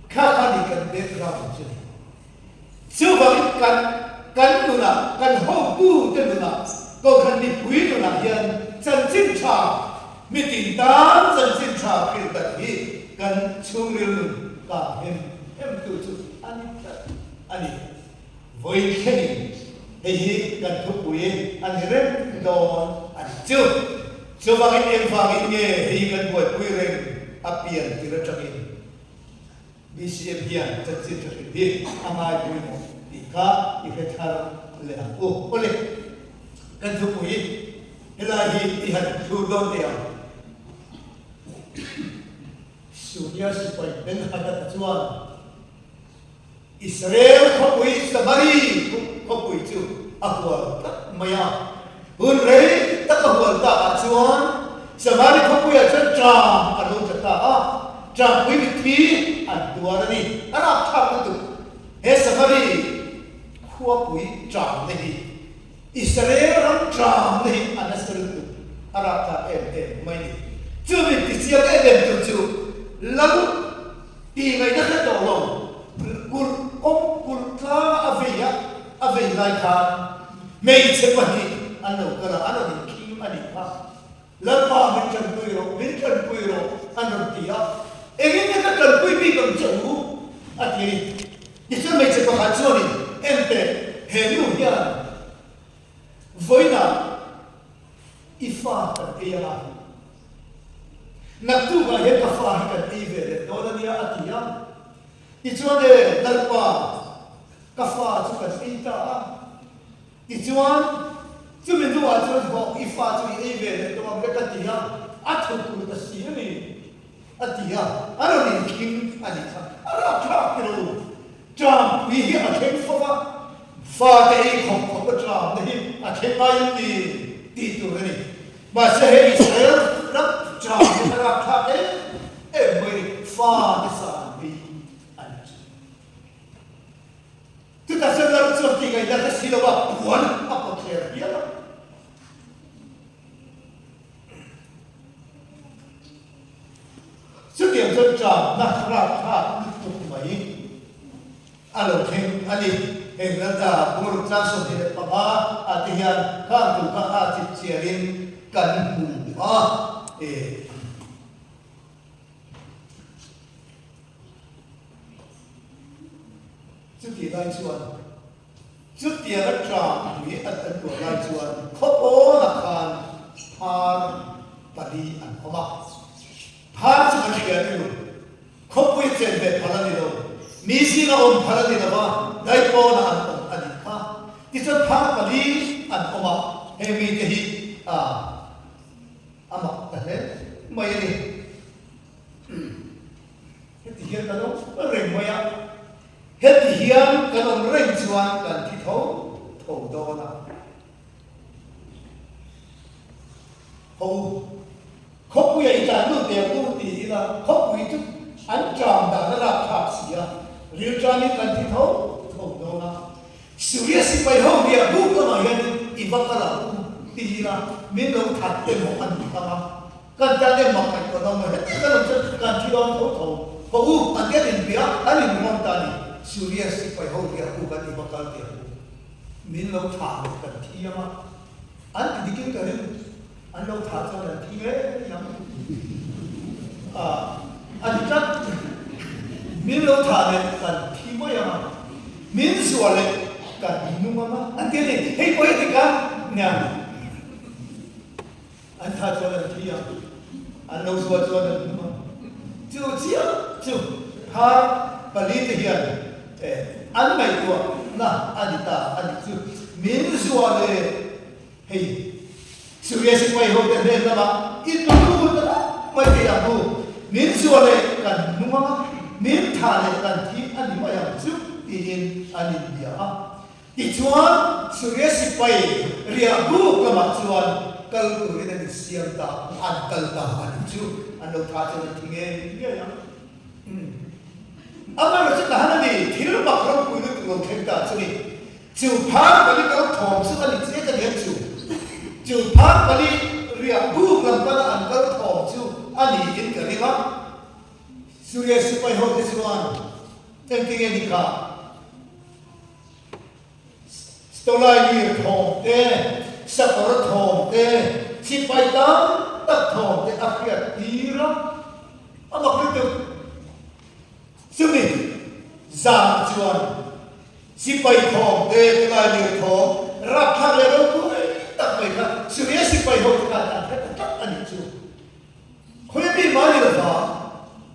kha kha ni kan background chu ni. Chuvangin kan kan nunah, kan hotute nunah, Kohhran mipui nunah hian chanchin tha, mitin tan chanchin tha hrilh tak hi kan chhungril nun kang hem hemtu chu a ni tlat a ni. Vawiin thlengin hei hi kan thupui a ni reng dawn a ni chu. Chuvangin engvangin nge hei kan buaipui reng a pian tir atangin BCM hian chanchin tha hrilh hi a ngai pawimawh tih kha i hre thar leh ang u. Awle, kan thupui helai hi i han thlur dawn teh ang. Suria sipai Ben-Hadad-a chuan Israel khawpui Samari khawpui chu a hual tlat mai a. Hun rei tak a hual takah chuan Samari khawpuiah chuan ṭam a lo tla ta a, ṭampui mitthi an tuar a ni. A rapthlak lutuk. He Samari khuapui ṭamna hi Israel ram ṭamna hi a nasa lutuk. A rapthlak em em mai ni. Chu mitthi chiang em em tu chu Lal Tih ngaihna hre tawh lo, kulh kawng kulh tlanga a vei a, a vei lai khan hmeichhe pahnih an lo kal a, an rawn inkhing a nih kha. Lalpa min tanpui rawh, min tanpui rawh an rawn ti a, engin nge ka tanpui bik ang che u? a ti a ni. Tichuan hmeichhe pakhat chuanin, Enteh, he nu hian vawiinah I fa kan ei anga hi. Naktukah hian ka fa hi kan ei ve leh dawn a nia a ti a. Tichuan e, Lalpa, ka fa chu kan ei ta a. Tichuan, chumi hnuah chuan hawh i fa chu i ei ve leh tawh ang le ka ti a, a thukul ta si a ni a ti a, a rawn inkhing a nih kha. A rapthlak ti lo. Ṭampui hi a thleng fo va, fate ei khawp khawp a ṭamna hi a thleng ngai em ni tih tur a ni. Mahse hei Israel ram ṭam hi a rapthlak em em mai ni, fate sa an ei a ni chu. Chutah chuan Lal chuan tih ngaihna hre si lo va puan a pawt thler hial a. Chutiang chuan ṭamna rapthlak lutuk mai a lo thleng a ni. Heng Lalta bur tlang 25 ah te hian khang tur kha a chip chiarin kan hmu a. Chutih lai chuan Chutianga ṭampui an an tuah lai chuan khaw pawnah khan phar pali an awm a. Phar chu kan hria ni lo. Khawpui chen ve phal a ni lo. Mi zinga awm phal a ni lo va, dai pawnah an awm a nih kha. Tichuan phar pali an awm a, heng mite hi a a mak ta hle mai a ni. Heti hian kan awm reng mai a. Heti hian kan awm reng chuan kan thi tho tho dawn a. Ho u, khawpuia i tlan lut teh ang u ti ila khawpui chu an ṭam dan a rapthlak si a, ril ṭamin kan thi tho tho dawn a. Suria sipai ho riah buk lamah hianin i va kal ang u ti ila min lo that emaw a ni ang a. Kan tan em mak ngaihtuah dawn lo, heti kan awm chuan kan thi dawn tho tho. Haw u, an hian inbia an inrawn ta a ni. Suria sipai ho hi a kuk an iva kal teh ang u. Min lo thah leh kan thi ang a, an ti dikin ka ring, an lo thah chuan an thi ngei ang. Ah, a ti tlat. Min lo thah leh kan thi mai ang a, min zuah leh kan nung ang a, an ti a ni. Hei pawh hi dik a, nia. An tha chuan an thi a, an lo zual chuan an hum a. Chu chiah chu phar palite hian an ngaihtuahna a ni ta a nih chu. Min zual e, hei Suria sipai hote hnen lamah i tlu lut reng mai thei ang u. Min zual e, kan hnung ang a, min tha leh kan thi a ni mai ang chu tiin an inbia a. Tichuan, Suria sipai riah buk lamah chuan kal turin an insiam ta, an kal ta a nih chu. An lo tha chuan an thi ngei ngei ang. Amaherawhchu chu tahan a ni, thil mak ropui lutuk lo thleng ta chu ni. Chu phar pali kal thawm chu a ni chiah ka ni ang chu. Chu phar pali riah buk lam pana an kal thawm chu a. a niin ka ring a. Suria sipai hote chuan engtinge ni kha? Stolaini thawm te, sakawr thawm te, sipai tam tak thawm te a hriat tir a, a mak lutuk. Chumi zan chuan sipai thawm te, Stolaini thawm rapthlak leh ropui tak mai kha Suria sipai ho te khan an hre ta tlat a nih chu. Khawi mi mai lova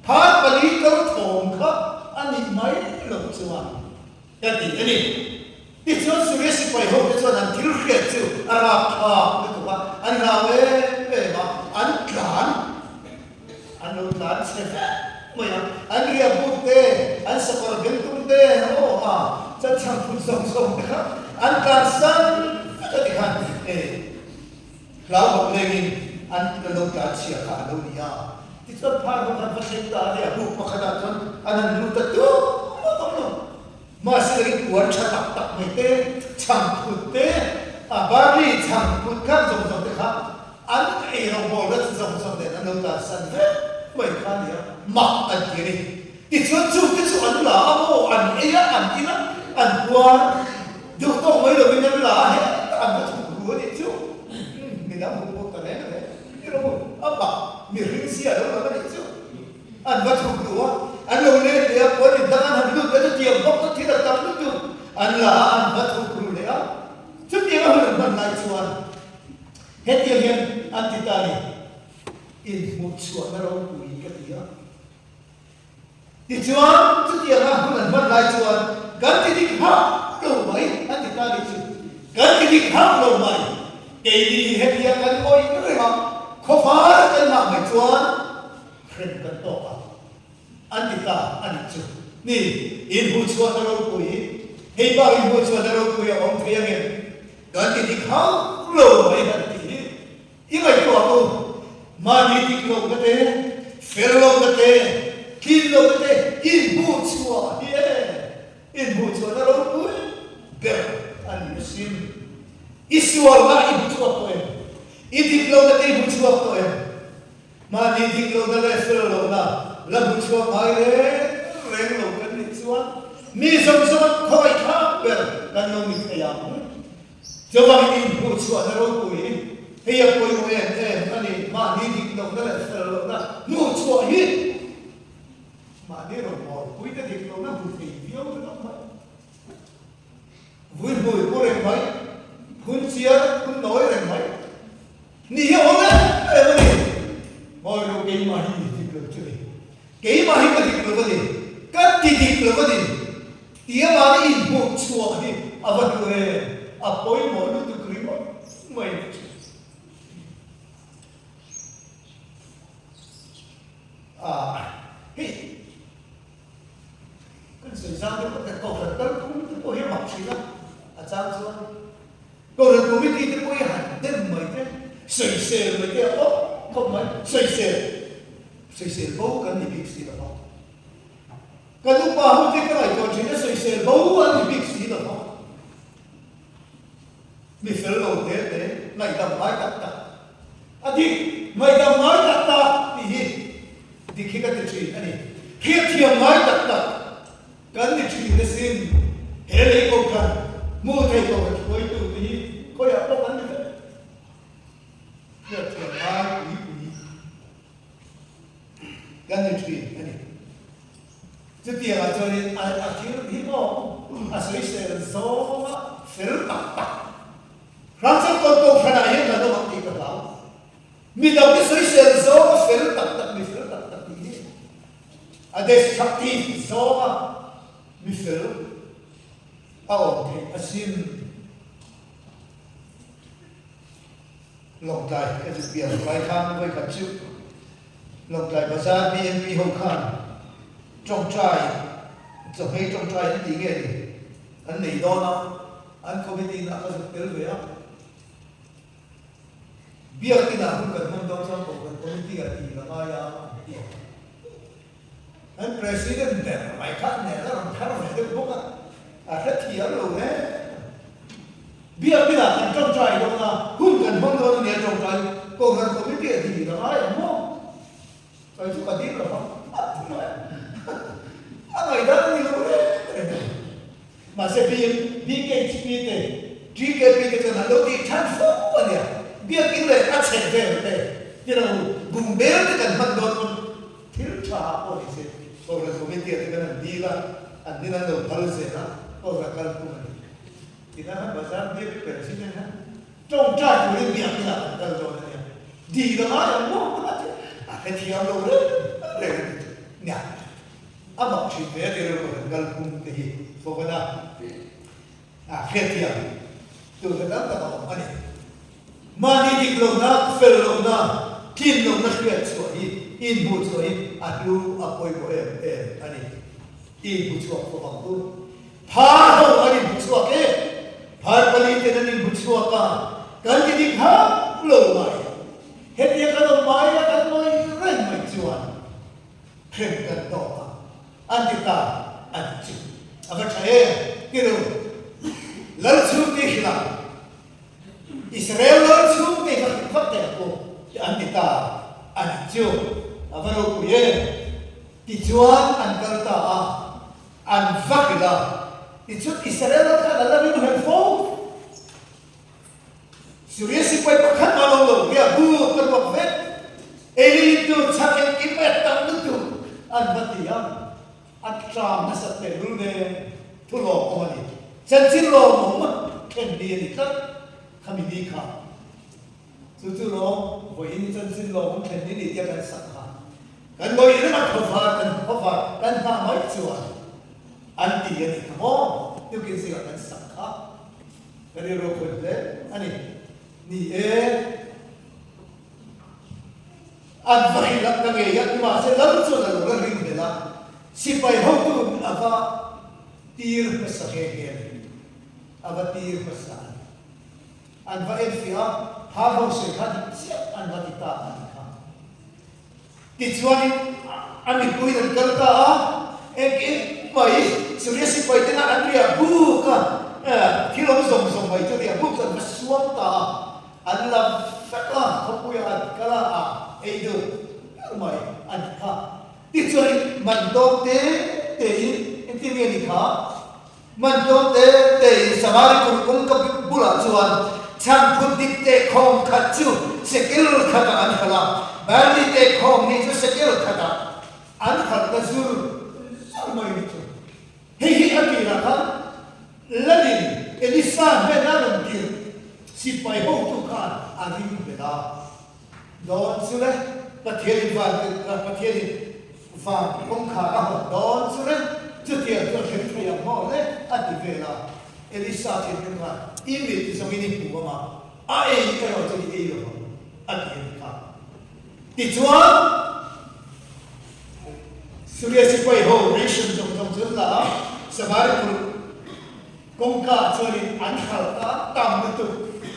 phar pali kal thawm kha a nih mai loh chuan Ka ti a ni. Tichuan Suria sipai hote chuan an thil hriat chu a rapthlak lutuk a, an hlau em em a, an tlan, an lo tlan chhe vek mai a, an riah buk te, an sakawr bengtung te, aw a chan chhang phut zawng zawng te kha an tlan san vek a ti khan e hlau bawk lengin an lo tlan chhia kha a lo ni a. Tichuan phar ho khan va thleng ta a nia, buk pakhatah chuan an han lut ta tum a awm lo. Mahse takin puan tha tak tak mai te, chhang phut te, a barley chhang phut khan zawng zawng te kha an ei rawng bawlna chu zawng zawng nen an lo tlansan vek mai kha a nia, mak an ti a ni. Tichuan chungte chu an la a maw, an ei a, an in a, an puan duh tawk mai lovin an la a, hetah an va thuk ru a nih chu. Midang hmuh pawh ta reng reng. I lo a bak mihring si a lo lang a nih chu. An va thuk duh a, an lo let leh a, puan in dang an han lut leh chutiang bawk chu thil a tam lutuk. An la a, an va thuk ru leh a. Chutiang a hun an hman lai chuan hetiang hian an ti ta a ni, Inhmuhchhuahna ropui ka ti a. Tichuan, chutianga hun an hman lai chuan kan ti dik hauh lo mai an ti ta nih chu. Kan ti dik hauh lo mai. Keini hi hetia kan awih reng a, khawvar kan ngah mai chuan hrem kan tawk a, an ti ta a nih chu. Ni, inhmuhchhuahna ropui, hei bak inhmuhchhuahna ropui a awm thei angem? Kan ti dik hauh lo mai han ti hi. I ngaihtuah u, mahni dik lohna te, fel lohna te, tlin lohna te inhmuh chhuah hi e, inhmuh chhuahna ropui ber a ni asin. I sualna i hmu chhuak tawh em? I dik lohna te i hmu chhuak tawh em? Mahni dik lohna leh fel lohna la hmu chhuak ngai reng reng lo kan nih chuan mi zawng zawng khawngaihthlak ber kan lo ni thei ang. Chuvangin inhmuh chhuahna ropui hi hei a pawimawh em em a ni, mahni dik lohna leh fel lohna hmuh chhuah hi mahni rawngbawlpuite dik lohna hmu thei viau ringawt mai. Vui hmui pu reng mai, phun chiar phun nawi reng mai ni hi a awm em em a ni. Mawi ro keimah hi dik lo chu ni, keimah hi ka dik lo a ni, ka ti dik lo a ni. Tia mahni inhmuh chhuah hi a va hlu em? A pawimawh lutuk ringawt mai ni thin. Ah, hei kan sawi zang deuh kan kohhran kalphung te pawh hi a mak thin a, a chang chuan kohhran committee te pawh hi han dem mai te, sawisel mai te a awm khawp mai, sawisel, sawisel bo kan ni bik si lo va. Ka nupa ho te ka ngaihtuah thin a sawisel bo an ni bik si lo va. Mi fel lo te te ngaihdam ngai tak tak a dik ngaihdam ngai tak tak tih hi dik hi ka ti thin a ni. Hriatthiam ngai tak tak kan ni thin asin he lei ko khan hmuh thei ko kan hruaitu te hi khawiah pawh kan ni vek. Hriatthiam ngai pui pui. Kan ni thin a ni. Chutiangah chuanin a thil hi maw a sawisel zawnga fel tak tak Ramchal tawn pawh hranah hian kan awm ang tih ka hlau. Mi dangte sawisel zawnga fel tak tak mi fel tak tak tih hi a destructive zawnga mi fel a awm theih asin. Lawngtlai ka zuk bial lai khan vawi khat chu Lawngtlai Bazar BNP ho khan tawngtai chawhmei tawngtai an tih nge ni an nei dawn a, an committee in ah ka zuk tel ve a. Biakin ah hun kan hman dawn chuan kohhran committee ah tih la ngai a an ti a. An president ber mai kha nen a rawn thar ve deuh bawk a, a hrethiam lo hle. Biakin ah kan tawngtai dawn a, hun kan hmang dawn a nia tawngtai Kohhran committee a dil a ngai ang maw? Sawi chu ka dil lo va, a ti mai a. A ngaihdan a ni lo reng reng a ni. Mahse BKHP te, TKP te chuan an lo tih than fo a nia. Biakin leh a chheh vel te, ti lo bungbel te kan hman dawn pawn thil tha ah pawh ni se Kohhran Committee ah te kan han dil a, an nin an lo phal zel a, Kohhran kal phung a ni. Tina khan bazar biak ber chin a nia. Tawngtai turin biakin ah kan kal dawn a nia. Dil a ngai ang maw a hrethiam lo reng reng a ni chu. Nia. A mak thin ve a ti reuh kan kal phung te hi fawk a a hriatthiam tur te tam tak a awm a ni. Mahni dik lohna, fel lohna, tlin lohna hriat chhuah hi inhmuh chhuah hi a hlu a pawimawh em em a ni. I inhmu chhuak fawk ang u. Phar ho an inhmu chhuak e. Phar pali ten an inhmu chhuak a, kan ti dik hauh lo mai. Hetia kan awm mai a kan ngawi reng mai chuan hrem kan tawk a, an ti ta a nih chu. A va tha em? Ti ru. Lal chhungte hrilh ang. Israel lal chhungte kha hrilh vak teh ang u ti an ti ta a nih chu. A va ropui em? Tichuan an kal ta a, an va hrilh a. Tichuan Israel lal khan a la ring hlel fo. Suria sipai pakhat mah lo lo ria bu ka ruak vek. Eli in tur chhak engkim mai a tam lutuk an va ti a, a tlam nasat tehlul nen thu lawmawm a ni. Chanchin lawmawm thlen ni a ni tlat khami ni kha. Chu chu lawm vawiin chanchin lawmawm thlen ni ni tia kan sak kha. Kan vawiin reng a khawvar kan khawvar kan nghah mai chuan an ti a ni kha maw? Tukin zingah kan sak kha. Ka rilru a khawih hle a ni. Ni e, an va hrilh a, ka ngei a, nimahse lal chuan a lo la ring hlel a, sipai hotu a va tir hmasa nghe nghe a ni. A va tir hmasa a ni. An va enfiah a, phar ho sawi kha dik chiah an va ti ta a ni kha. Tichuanin a mipuiin an kal ta a, engkim mai Suria sipai tena an riah buk a, thil awm zawng zawng mai chu riah buk chu an va suam ta a, an la vek a, khawpuiah an kal a, a ei deuh ber mai a ni kha. Tichuanin man tawm te tein engtin nge ni kha? Man tawm te tein Samari kut kawngka bulah chuan chhangphut dik tehkhawm khat chu sekel khatah an hralh a, barley tehkhawm hnih chu sekel khatah an hralh ta zur zur mai ni chu. Hei hi a tirah khan Lalin Elisa hnena rawn tirh sipai hotu khan a ring vel a. Dawn chu le, Pathianin van Pathianin van kawngkhar a hawn dawn chu le, chutiang chu a thleng thei ang maw le, a ti vel a. Elisa thinrim khan, I mit zawngin i hmu ang a, a ei erawh chu i ei lo ang, a ti a ni kha. Tichuan, Suria sipai ho ration zawng zawng chu an la a, Samari kulh Kawngka ah chuanin an hralh ta tam lutuk,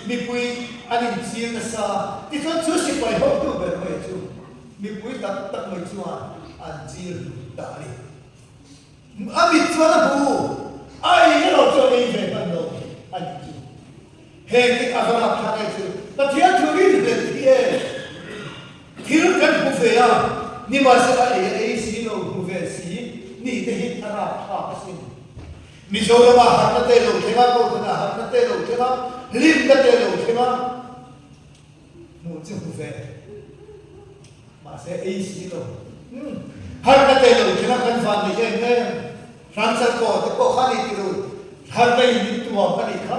mipui an inchil nasa, tichuan chu sipai hotu ber mai chu mipui tam tak mai chuan an chil hlut ta a ni. A mit chuan a hmu, a ei erawh chu a ei ve hman lo a ni chu. Heng hi a va rap thlak em chu, Pathian thu rinhlelh hi e, thil kan hmu ve a, nimahsela ei a ei si lo hmu ve si ni te hi a rap thlak asin. Mizorama harhna te lo thleng a, Kohhranah harhna te lo thleng a, hlimna te lo thleng a, hmuh chu hmu ve. Mahse ei si lo. Umm, harhna te lo thleng a, kan van nei em em. Hranchal kaw te pawh kha a ni ti lo, harhna in min tuam a nih kha.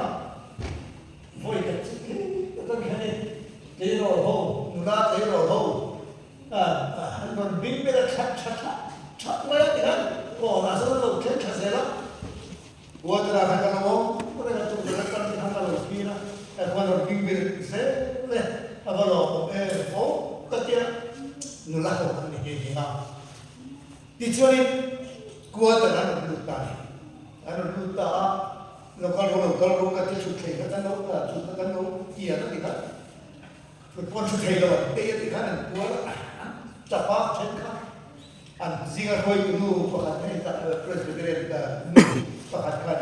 Vawi khat chu thleng tak an thlen e, tleirawl ho, nula tleirawl ho, An rawn bing ber a that tha that that mai a tikhan kawnah chuan an lo thleng tha zel a, water ah khan ka lo awm reng a, tukverh atang te khan ka lo thlir a, ka khuan rawn bing ber zel e, a va lawmawm em fo ka tia nula ho an ni nghe nghe a. Tichuanin quarter an rawn lut ta a ni, an rawn lut ta a, lo kal ru lo kal ru ka ti thut thei kha kan lo thut kha kan lo kian a tikhan. Football thu thei lo an tei a tih khan an kual a, an tap a then kha an zinga hruaitu nu pakhat hei ta Presbyterian nu pakhat khan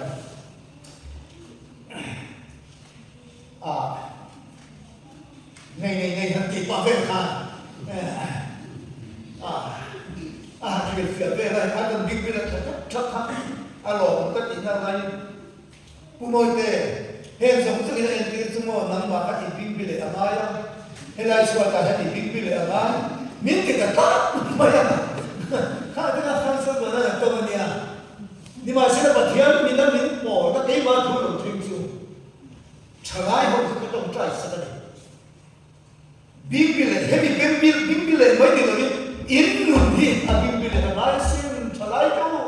a ngei ngei ngei han tih pah vel khan a. hrilhfiah vel a, a rawn bik vel a tha thak thak kha a lawm ka tihna laiin Pu Mawite, heng zawng zawngin a entir chu maw nangmah kha i bingbi leh a ngai a, helai chhuatah hian i bingbi leh a ngai, min ti ta tlat mai a, kha te kha khan sawi dan a rawn tawng a nia. Nimahsela Pathian min a min pawlna keimah thu lo thleng chu thalai ho chu ka tawngtai sak a ni. Bingbi leh hemi bengbil bingbi leh mai ni lovin in nun hi a bingbi leh a ngai sin thalai te u,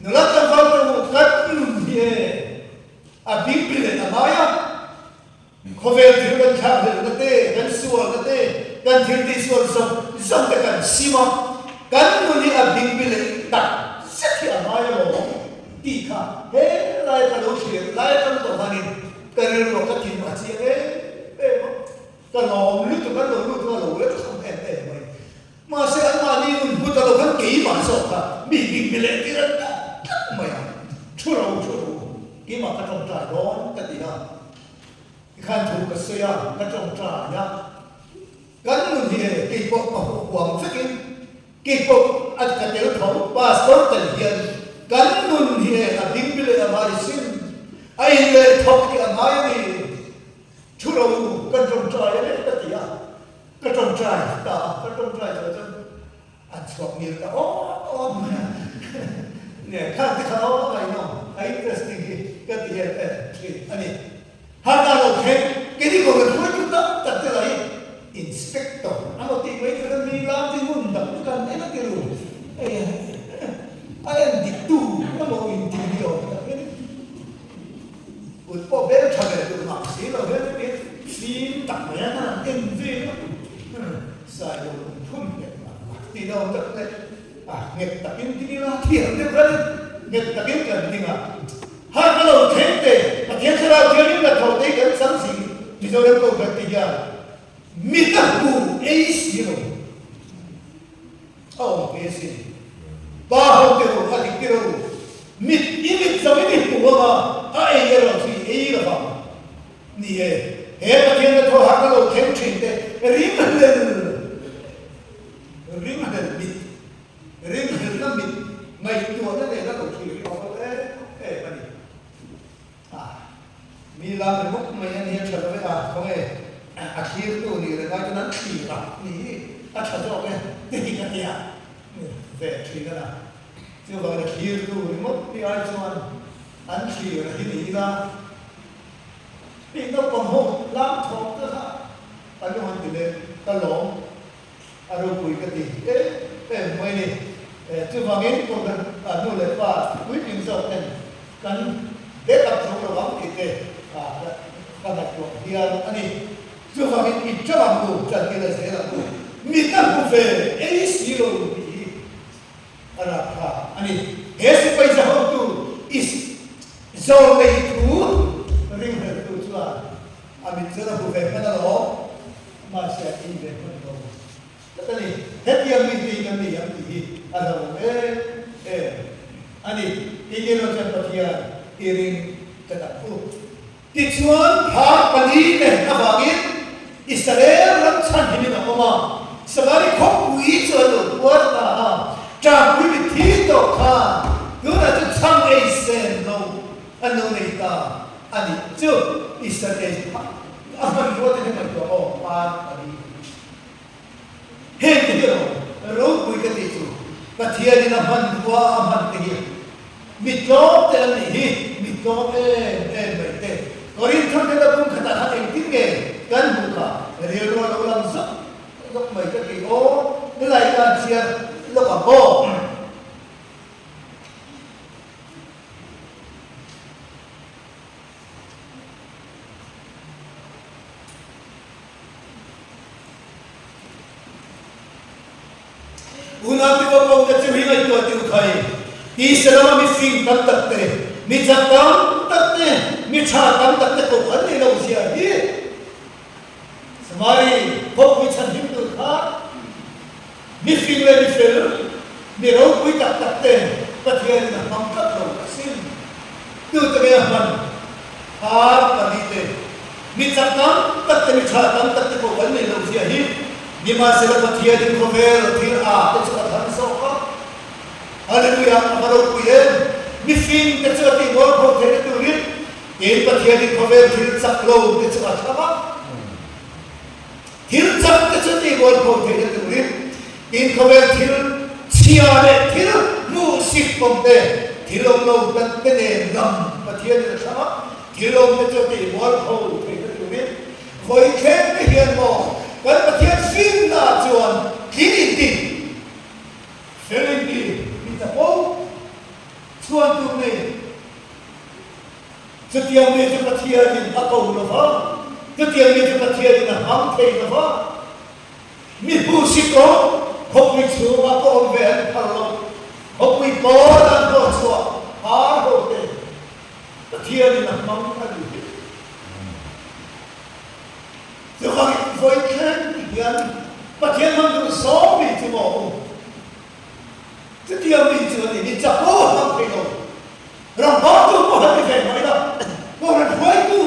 nula tlangval te u kan nun hi e a bingbi leh a ngai a. Khawvel thil kan thlakhlelhna te, kan sualna te, kan thil tihsual zawng zawng te kan sim a, kan nun hi a bingbi leh tak zet hi a ngai alawm tih kha he lai ka lo thlir lai atang tawh khanin ka rilruah ka thin a chiang em em a, ka lawm lutuk an lo lut kha a lo welcome em em mai. Mahse anmahni nun hmu ta lo khan keimah zawk kha mi bingbi leh tir an tak tak mai a, thu ro thu ro keimah ka tawngtai dawn ka ti a. Tikhan thu ka sawi a, ka tawngtai a, kan nun hi e keipawh ka huh huam vekin keipawh a ka tel tho, pastor tel hian kan nun hi e a bingbi leh a ngai sin, a in leh thawk hi a ngai a ni, thu ro kan tawngtai a ni ka ti a, ka tawngtai ta a, ka tawngtai zawh chuan an chhuak ngil ta awm awm mai a, nge khan te kha aw a ngaihnawm, a interesting hi ka ti em em thin a ni. Hana lo thleng, keini ko kan hruaitu tam tak te lah hi inspector a maw tih mai tur a mi lam chu hmun dang chu kan en a ti ru, hei a en dik tu a maw in tih ni awm tak hi a ni. Kut pawh bel tha ve duh mah si lo hian hemi fim tak mai a han en vel a, sai lo lung phun nghet mah mah tih na awm tak te a nghet takin ti ila thiam deuh khan nghet takin kan ding a, har ka lo thleng te Pathian thlarau thiangin la tho te hi kan chang zing Mizoram Kohhran te hian mit a hmu ei si lo a awm ve asin. Pa ho te u, a dik tir u, mit i mit zo in i hmu ang a, a ei erawh chu i ei lo vang. Ni e, he Pathian na thaw harna lo thleng thin te ringhlel, ringhlel mit, ringhlelna mit ngaihtuahna nena lo thlir hi a awm em em a ni. A, mi lam ringawt mai a nia tha lo e a, khawnge a thlirtu nih reng ai chuan an thlir a ni hi a tha zawk e ti hi ka tia ve thin a na. Chuvangin a thlirtu ringawt ni ai chuan an thlir a hi ni ila, hei naupang ho lam thawk te kha a lung an ti leh ka lawm a ropui ka ti em em mai ni. Chuvangin kohhran nu leh pa puitling zawk ten kan back up zo lo ang tih te ka ngaihtuah hial a ni. Chuvangin i tang ang u, tan ila zel ang u, mi ka hmu ve ei si lo tih hi a rapthlak a ni. He sipai zahotu i zawlnei thu ringhleltu chuan a mit chuan a hmu ve hman alawm. Mahse a ei ve hman lo tlat a ni. Hetiang mi te hi kan nei ang tih hi a hlauhawm em em a ni. Enge chuan Pathian i ring tlat ang u. Tichuan phar pali te avangin Israel ram chhanhimin a awm a, Samari khawpui chu an lo puar ta a, Ṭahpui mitthi tawh khan tunah chu chhang ei sen lo an lo nei ta a nih chu Israel A hmanrua te hi ngaihtuah aw par a ni. Heng te hi ro ropui ka tih chu Pathianin a hmanrua a hman te hi mi tlawm te an nih hi, mi tlawm em em mai te. Korinthar te la bung khatah khan engtin nge kan hmuh kha rilru a lo lang zawk zawk mai ka tih aw, helai khan chhiar lawk ang aw. Unau te pawh pawh te chu hi ngaihtuah ti u thai. Tisa lama mi fing tam tak te, mi chak tam tak te, mi tha tam tak te koh an nei lo zia hi. Samari khawpui chhanhim tur kha mi fing leh mi fel, mi ropui tak tak te Pathianin a hmang tlat lo asin. Tute nge a hman? Phar pali te, mi chak tam tak te, mi tha tam tak te pawh kan nei lo zia hi. Nimahsela Pathianin khawvel thil a te chu a thlang zawk a. Hallelujah! A va ropui em! Mifing te chu a tih mual pho theihna turin tin Pathianin khawvel thil chak lo te chu a thlang a. Thil chak te chu tih mual pho theihna turin tin khawvel thil chhia leh thil hmuhsit awm te, thil awm lo tak te nen lam Pathianin a thlang a. Thil awm te chu tih mual pho theihna turin vawi thleng te hian maw kan Pathian finna chuan tling inti Fel inti mi chapo chhuan tur nei. Chutiang mi chu Pathianin a ko lo va, chutiang mi chu Pathianin a hmang thei lo va. Mi hmuhsit awm khawpui chhungah ka awm ve an phal lo, khawpui pawn an hnawh chhuah har ho te Pathianin a hmang a ni hi. Chuvangin vawi thleng hian Pathian hmang duh zawng mi chu maw u? Chutiang mi chu a ni, mi chak pawh a hmang thei lo. Ramhmangtu pawh han ti ve mai la, Kohhran hruaitu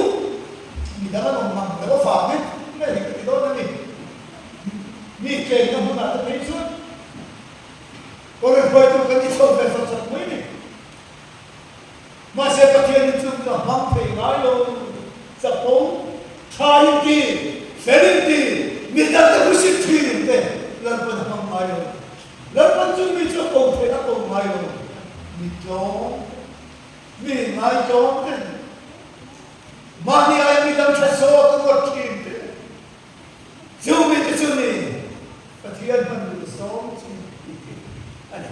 mi dang an awm mang lo avangin nge hi ka ti dawn a ni. Mi chenna hmunah te phei chuan Kohhran hruaitu kan ni chho ve zawt zawt mai a ni. Mahse Pathianin chu ka hmang thei ngai lo, chapo, tha in ti, fel in ti, mi dangte husit thin te Lalpan a hmang ngai lo. Lalpan chu mi chu a ko thei a ko ngai lo, mi tlawm te, mi ngaitlawm te, mahni aia mi dang tha zawk a ruat thin te, chu mi te chu ni Pathian hman duh zawng chu ni thei a ni.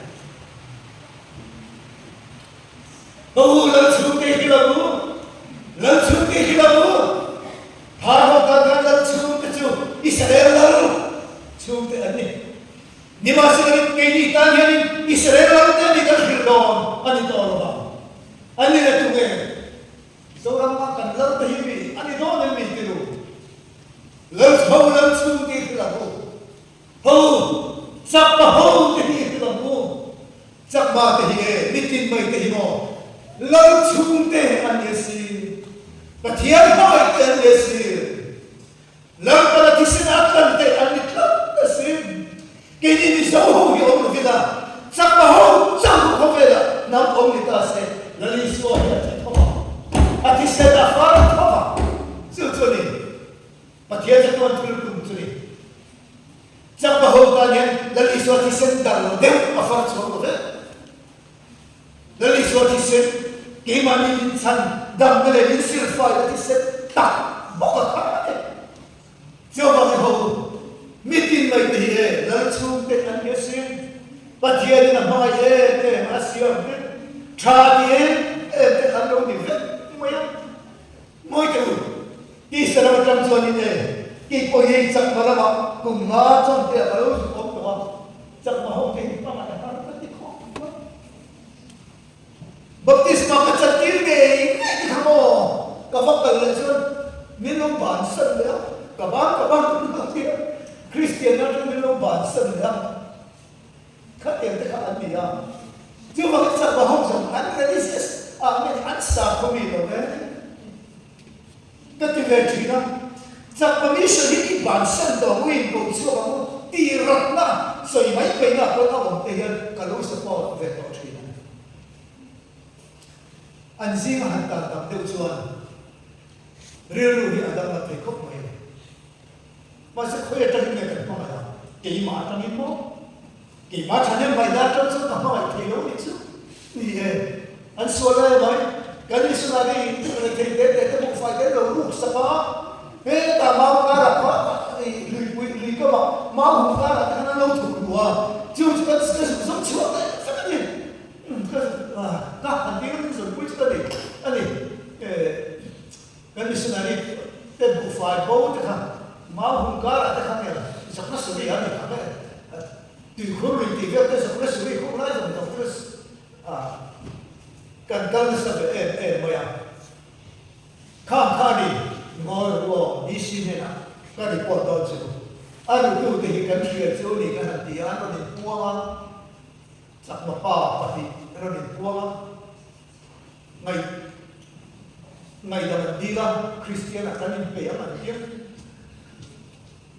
Ka u Lalchhungte hi lo u, Lalchhungte hi lo u, Phar ho tan khan Lalchhungte chu Israel lal chhungte an ni. Nimahselain keini tan hianin Israel lalte an ni kan hrilh dawn a ni tawh lo vang. An ni le tunge? Zoram ah kan lal te hi mi a ni dawn em mi ti lu? Lalchho Lalchhungte hi hrilh ang u. Ho, chakma ho te hi hrilh ang u. Chakma te hi e, mitin mai te hi maw Lal chhungte an ni a si, Pathian hmangaih te an ni a si, Lalpana thisen a tlan te an ni tlat a si. Keini Mizo ho hi awm lovin a, Chakma ho chauh khawvelah hnam awm ni ta se, Lal Isua hi a thi tho a, a thisen a far tho a, chu chu a ni. Pathian chatuan thil tum chu ni. Chakma ho tan hian Lal Isua thisen dar lo deuh a far chhuak lo vek. Lal Isua thisen keimahni min chhan damna leh min silfai na thisen tak bawk a kha a ni. Chuvangin ho mitin mai te hi e Lal chhungte an ni asin. Pathianin a hmangaih em em a siam vek tha ti em em te an lo ni vek mai a. Ngawi teh u, tisa lam atang chuanin e, kei pawh hi chakma lamah kum nga chuan te ah ka lo zuk awm tawh a, chakma ho te hi hmangaih a har ka ti khawp mai. Baptisma ka chantir ngei ngei te kha maw ka va kal leh chuan min lo bansan leh a, ka ban ka ban ka ti a, Kristian atang min lo bansan leh a. Khatiang te kha an ni a, chuvangin chakma ho zawng an religious ah nge an sakhaw mi lo e ka ti ve thin a, chakma mission hi i bansan tawh ang u in ko chhuak ang u tih ratna sawi mai mai na pawh a awm te hian ka lo support ve tawh thin a ni. An zinga han tan tam deuh chuan rilru hi a danglam thei khawp mai a ni. Mahse khawi atangin nge kan hmangaih ang? Keimah atangin maw? Keimah thahnem mai dan atang chuan ka hmangaih thei lo nih chu. Ni e, an sual lai mai. Kan missionary rei thei te te te buhfai te an lo ruk sak a, hetah mau karah kha luipui lui kamah mau hum karah te khan an lo thuk lu a, chu chu kan ka zuk zawng chhuah leh vek a ni. Ka zuk ka han tih ngawt in zawngpui chu ka nei a ni. Kan missionary te buhfai bo te kha mau hung karah te kha nge zakna suri a ni kha nge tuikhur lui tih vel te zakna suri khung lai zawng zawng te a kan kal nasa ve em em mai a. Khang kha ni ngawi rawh u aw DC hnenah ka report dawn chu a rutu te hi kan hria chu ni kan han ti a an rawn inpuang a chakma pa pahnih an rawn inpuang a. Ngaih ngaihdam an dil a, Kristian ah kan inpe ang an ti a.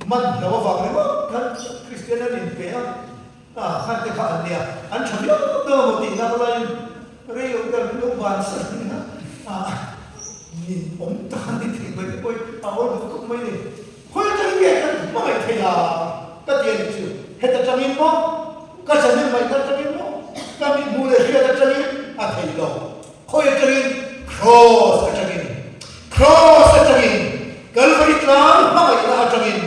Man hlo avang ringawt khan Kristian an inpe a. Ah, khan te kha an nia, an tha viau dawn amaw tih nak laiin rei lo te an lo bansan a, ah, nin awm tak an ni thei mai te pawhin a awl duh khawp mai ni. Khawi atangin nge kan hmangaih thei a ka ti a nih chu, heta tangin maw, ka channel ngaihna atangin maw, ka mithmuh leh hriat atangin a thei lo. Khawi atangin? Kraws atangin. Kraws atangin, Kalvari tlang hmangaihna atangin,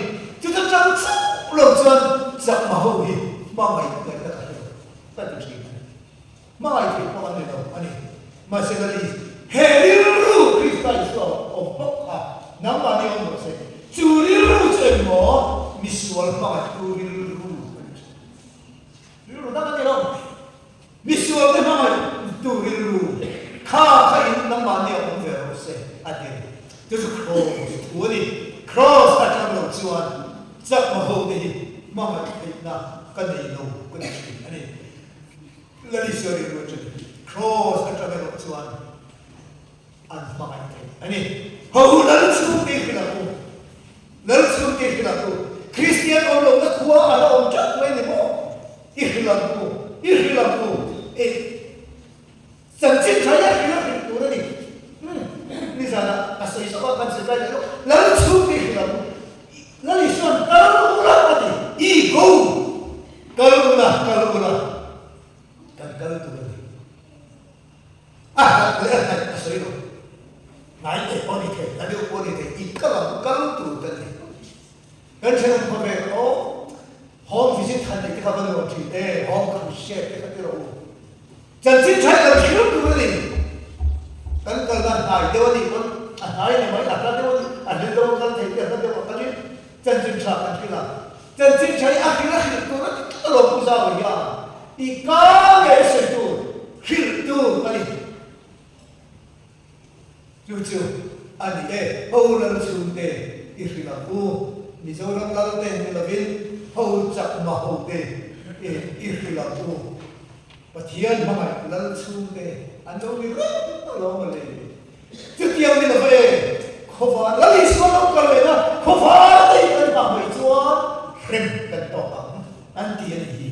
chuta tang chauh lo chuan chakma ho hi hmangaih ngaihna ka hre lo, ka ti thin a ni. Hmangaih theih pawh an ni lo a ni. Mahse Lali, he rilru Krista Isua awm bawk kha nangmahni awm rawh se. Chu rilru chu engmaw misual hmangaihtu rilru a ni thin. Rilru dang a ni lo. Misualte hmangaih tu rilru kha kha in nangmahni a awm ve rawh se a ti a ni. Chu chu Kraws thu a ni. Kraws atang lo chuan chakma ho te hi hmangaih theihna ka nei lo ka ti thin a ni. Lalisua rilru atang Kraws atang erawh chuan an hmangaih thei a ni. Ho hu Lal chhungte hrilh ang u. Lal chhungte hrilh ang u. Kristian awm lohna khua a la awm teuh mai ni maw? I hrilh ang u. I hrilh ang u. E, chanchin tha hi a hrilh a hrilh tur a ni. Umm, nizanah a sawi zawk a, kan sawi kai leh lawk. Lal chhungte hrilh ang u. Lal Isuan kal ula a ti. I go! Kal ula, kal ula. Kan kal tur a ni. A hlat leh a hnaih a sawi lo. Hnai te pawh a ni thei, hla deuh pawh a ni thei, i kal ang kal tur ka ni. Kan thenawm khawvel aw, home visit han neih te kha va nuam thin e, home crusade te kha ti rawh u. Chanchin tha i lo thlir tur a ni. Kan kalna hnai deuh a nih pawn a hnai a ni mai, a hla deuh a ni, a hlim deuh a kal thei te, a hla deuh a kalin chanchin tha kan hrilh a. Chanchin tha hi a hrilh a hrilh tur a ti tlat alawm Pu Zau hian i ka ngei sawi tur hrilh tur a ni. Chu chu a ni e, ho lal chhungte i hrilh ang u, Mizoram lal te ni lovin ho chakma ho te i hrilh ang u. Pathian hmangaih lal chhungte an lo ni reng alawm a le. Chutiang ni love, khawvar Lal Isua lo kal leh na, khawvar te hi kan hmah mai chuan hrem kan tawk ang an ti a nih hi.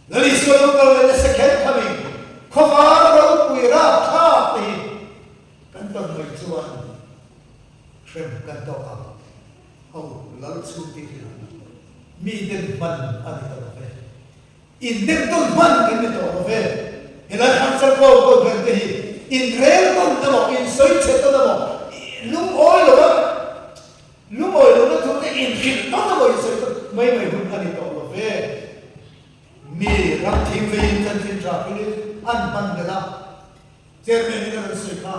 Lal Isua lo kal leh na second coming, khawvar ropui rapthlak te hi kan tawn mai chuan hrem kan tawk ang. Ho Lal chhungte hi mi den hman a ni ta love. Indem tawn hman kan ni tawh lo ve. Helai Hansar Kawl kawl ber te hi inrel tawn emaw, insawi chhe tawn emaw, lungawi lo a, lungawi lohna thu te inhrilh tawn emaw insawi tawn mai mai hun a ni tawh lo ve. Mi ram thim veiin chanchin tha hrilhin an hman belh a, Chairman in a rawn sawi kha,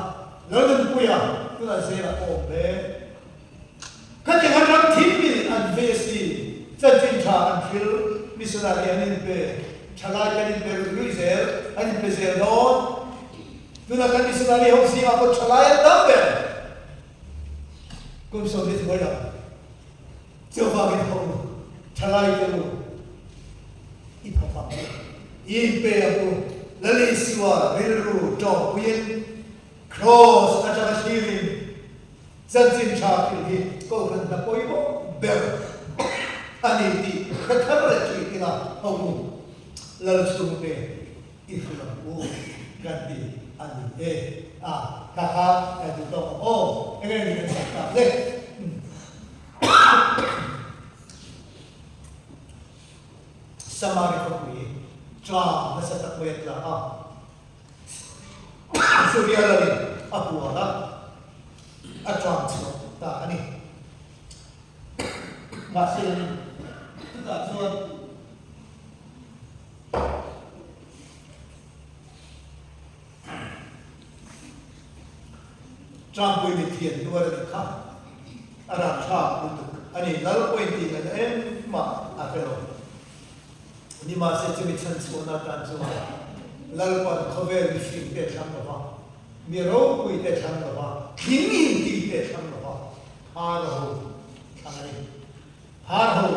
Lalnunpuia tunah zelah ka awm ve. Khatiang an ram thim mi an ve si, chanchin tha an hril, missionary an inpe, thalai kan inpe ruih ruih zel, an inpe zel dawn. Tunah kan missionary ho zingah pawh thalai an tam ber. Kum 40 hnuai lam chuvangin ho u, thalai te u, i tha fang u, i inpe ang u, Lal Isua rilru tawngpuiin Kraws atanga thlirin chanchin tha hrilh hi Kohhran hna pawimawh ber a ni tih hre thar leh thin ila ho u, Lal chhungte i hrilh ang u kan ti a ni e. A, kha kha kan duh tawk ang aw, enge ni kan sak tak le? Samari khawpui tlang nasa tak mai a tla a, Suria lalin a hual a, a tlang chhuak ta a ni. Mahse, chutah chuan Tlangpui mithian hnuar a nih kha a rapthlak lutuk a ni. Lal pawhin tih ngaihna engmah a hre lo. Nimahse chumi chhan chhuahna atan chuan Lalpan khawvel mihring te thlang lo va, mi ropui te thlang lo va, thling inti te thlang lo va, phar ho thlang a ni. Phar ho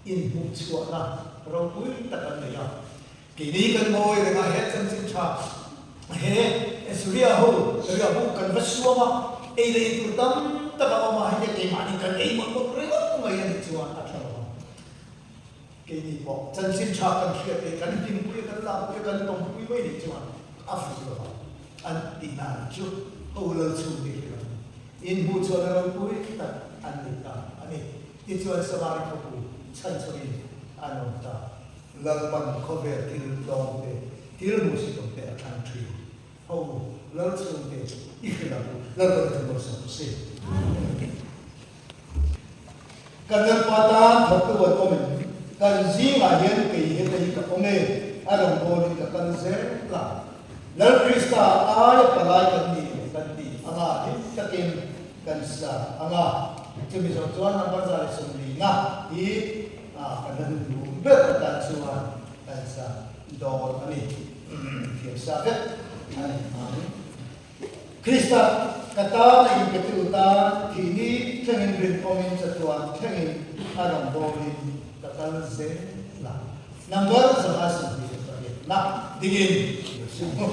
inhmuhchhuahna ropui tak an nei a. Keini kan ngawi reng a, he chanchin tha he Suria ho ria buk kan va suam a, ei leh in tur tam tak a awm a, hei keimahni kan ei mawlh mawlh ringawt mai a nih chuan a tha lo ang. Keini pawh chanchin tha kan hriat leh kan hlimpui a, kan lakpui a, kan tawmpui mai nih chuan a fuh lo vang an tihna a nih chu. Ho lal chhung te hi ram inhmuh chhuahna ropui tak an nei ta a ni. Tichuan Samari khawpui chhan chhuahin an awm ta. Lalpan khawvel thil tlawm te, thil hmuhsit awm te a thlang thin. Ho lal chhung te i hrilh ang u, Lalpan a thunawlsak se. Kan Lalpa tan thawktu an awm em? Kan zingah hian kei heta hi ka awm e, a rawngbawlin ka kal zel la. Lal Krista aia palai kan ni em kan ti anga hlim takin kan sa anga. Chumi zawh chuan number 140 hi kan la duh duh ber atan chuan kan sa dawn a ni. Thiam sa vek a ni ang. Krista ka tan a inpetu tan thih ni thlengin rinawmin chatuan thlengin a rawngbawlin ka kal zel a. Number 128 na dingin lo sim hmu.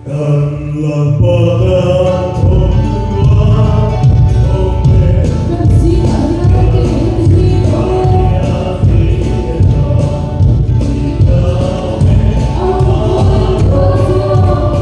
Kan Lalpa tan thawktu a awm e. Kan zingah hian kei heti hi ka awm e. A rawngbawlin ka kal zel ang.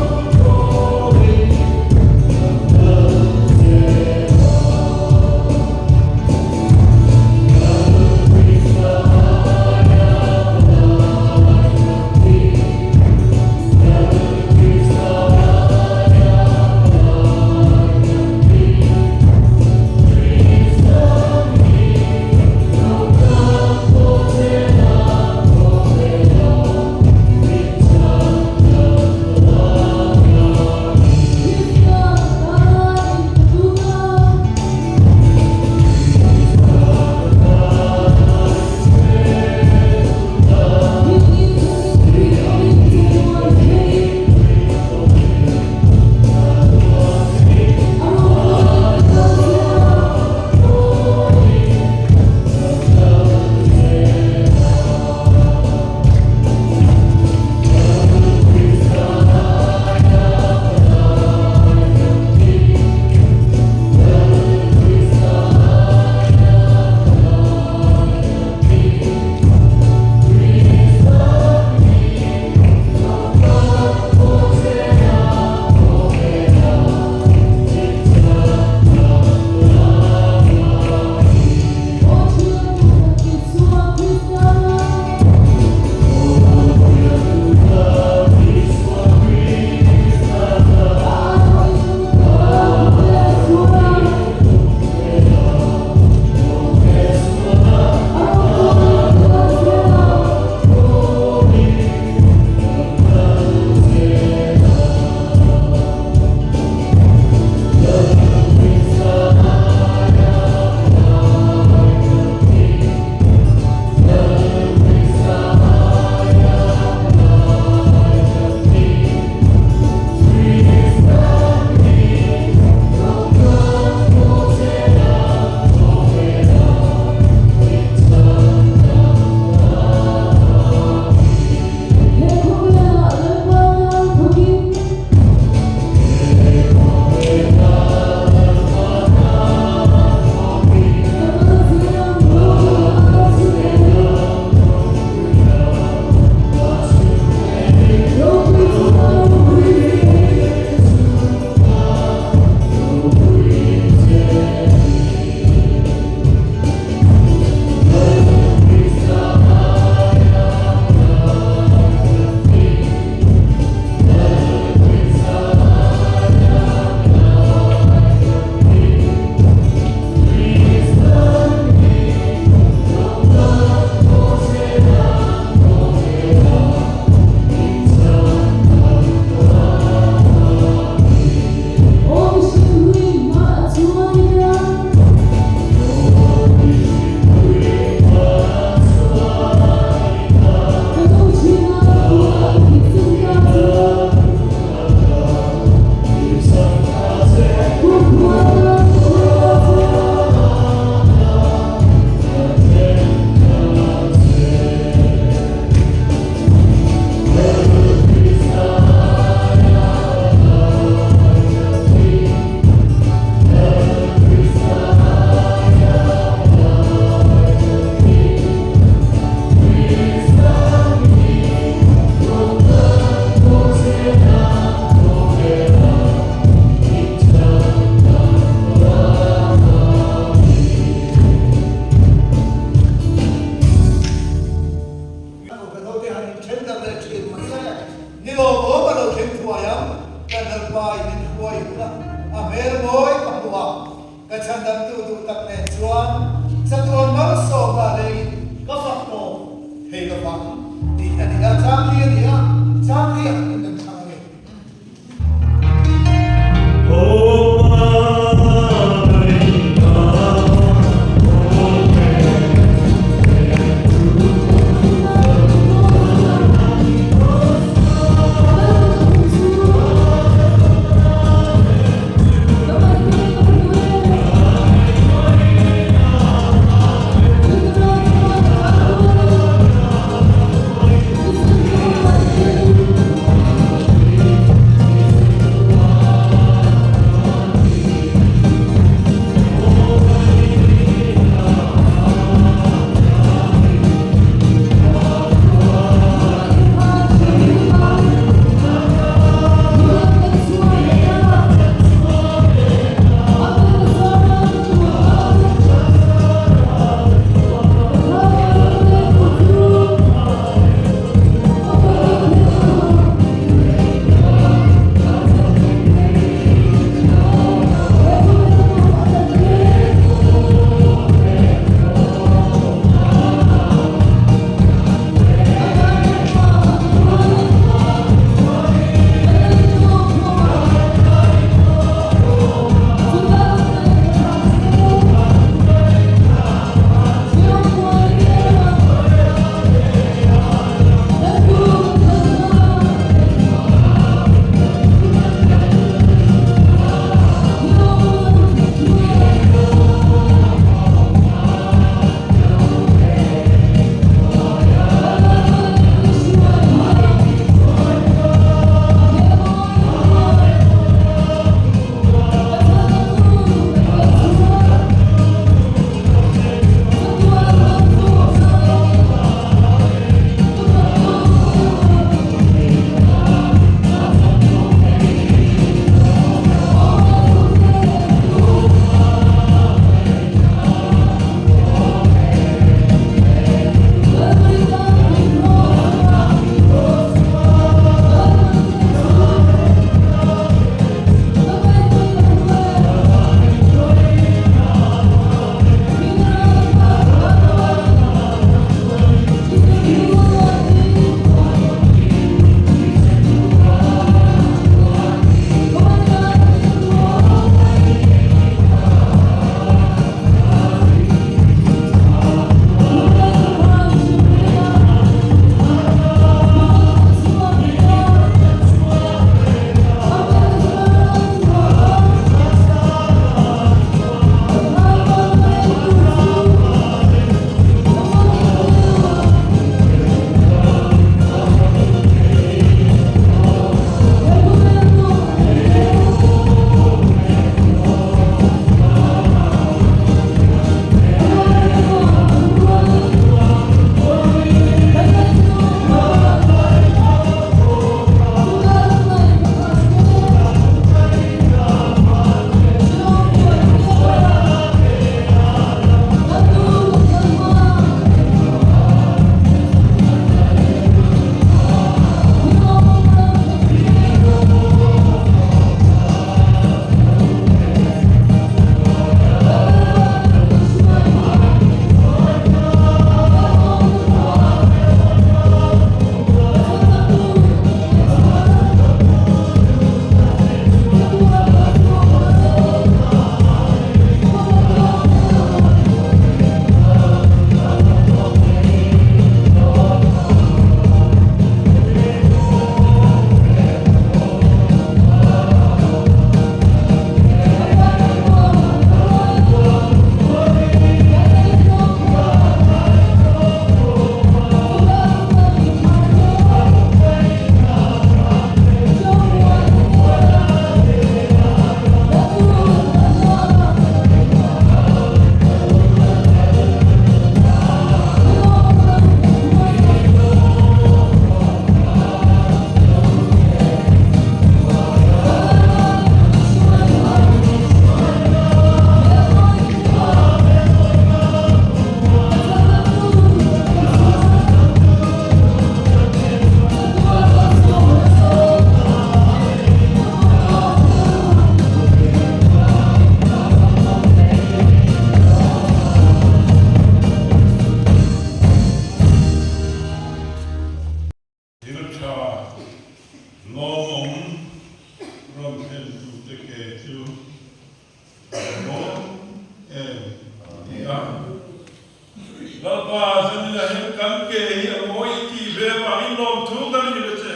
Lalpa zanina hian kan ke hi a mawi i tih ve vangin lawmthu kan hrilh a che.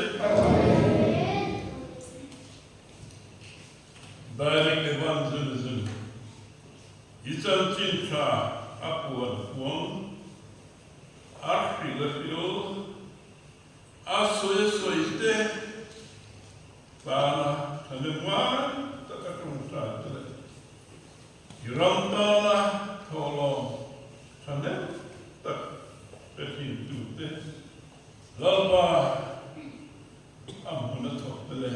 Direct Evangelism i chanchin tha a puan huang a hrilh a hrilh a sawi a sawi te tana thahnemngai taka tawngtai te leh I ram tana thawhlawm thahnem tak pe thintute Lalpa a hmun a thawk te le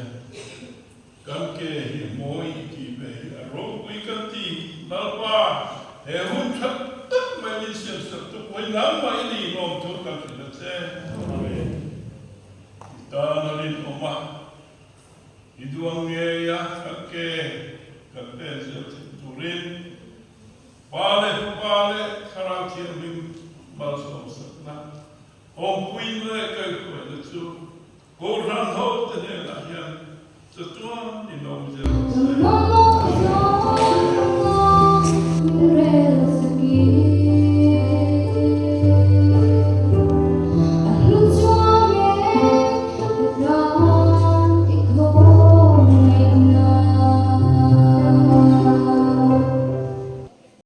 kan ke hi mawi i tih ve hi a ropui kan ti. Lalpa he hun tha tak mai min siam sak tu pawhin nangmah i ni lawmthu kan hrilh a che. I tan a rinawm a. I duang ngei a kan ke kan pen zel theih turin Pa leh Fapa leh Thlarau Thianghlim malsawmsakna, awmpuina leh kaihhruaina chu Kohhran hote hnenah hian chatuan in awm zel rawh se.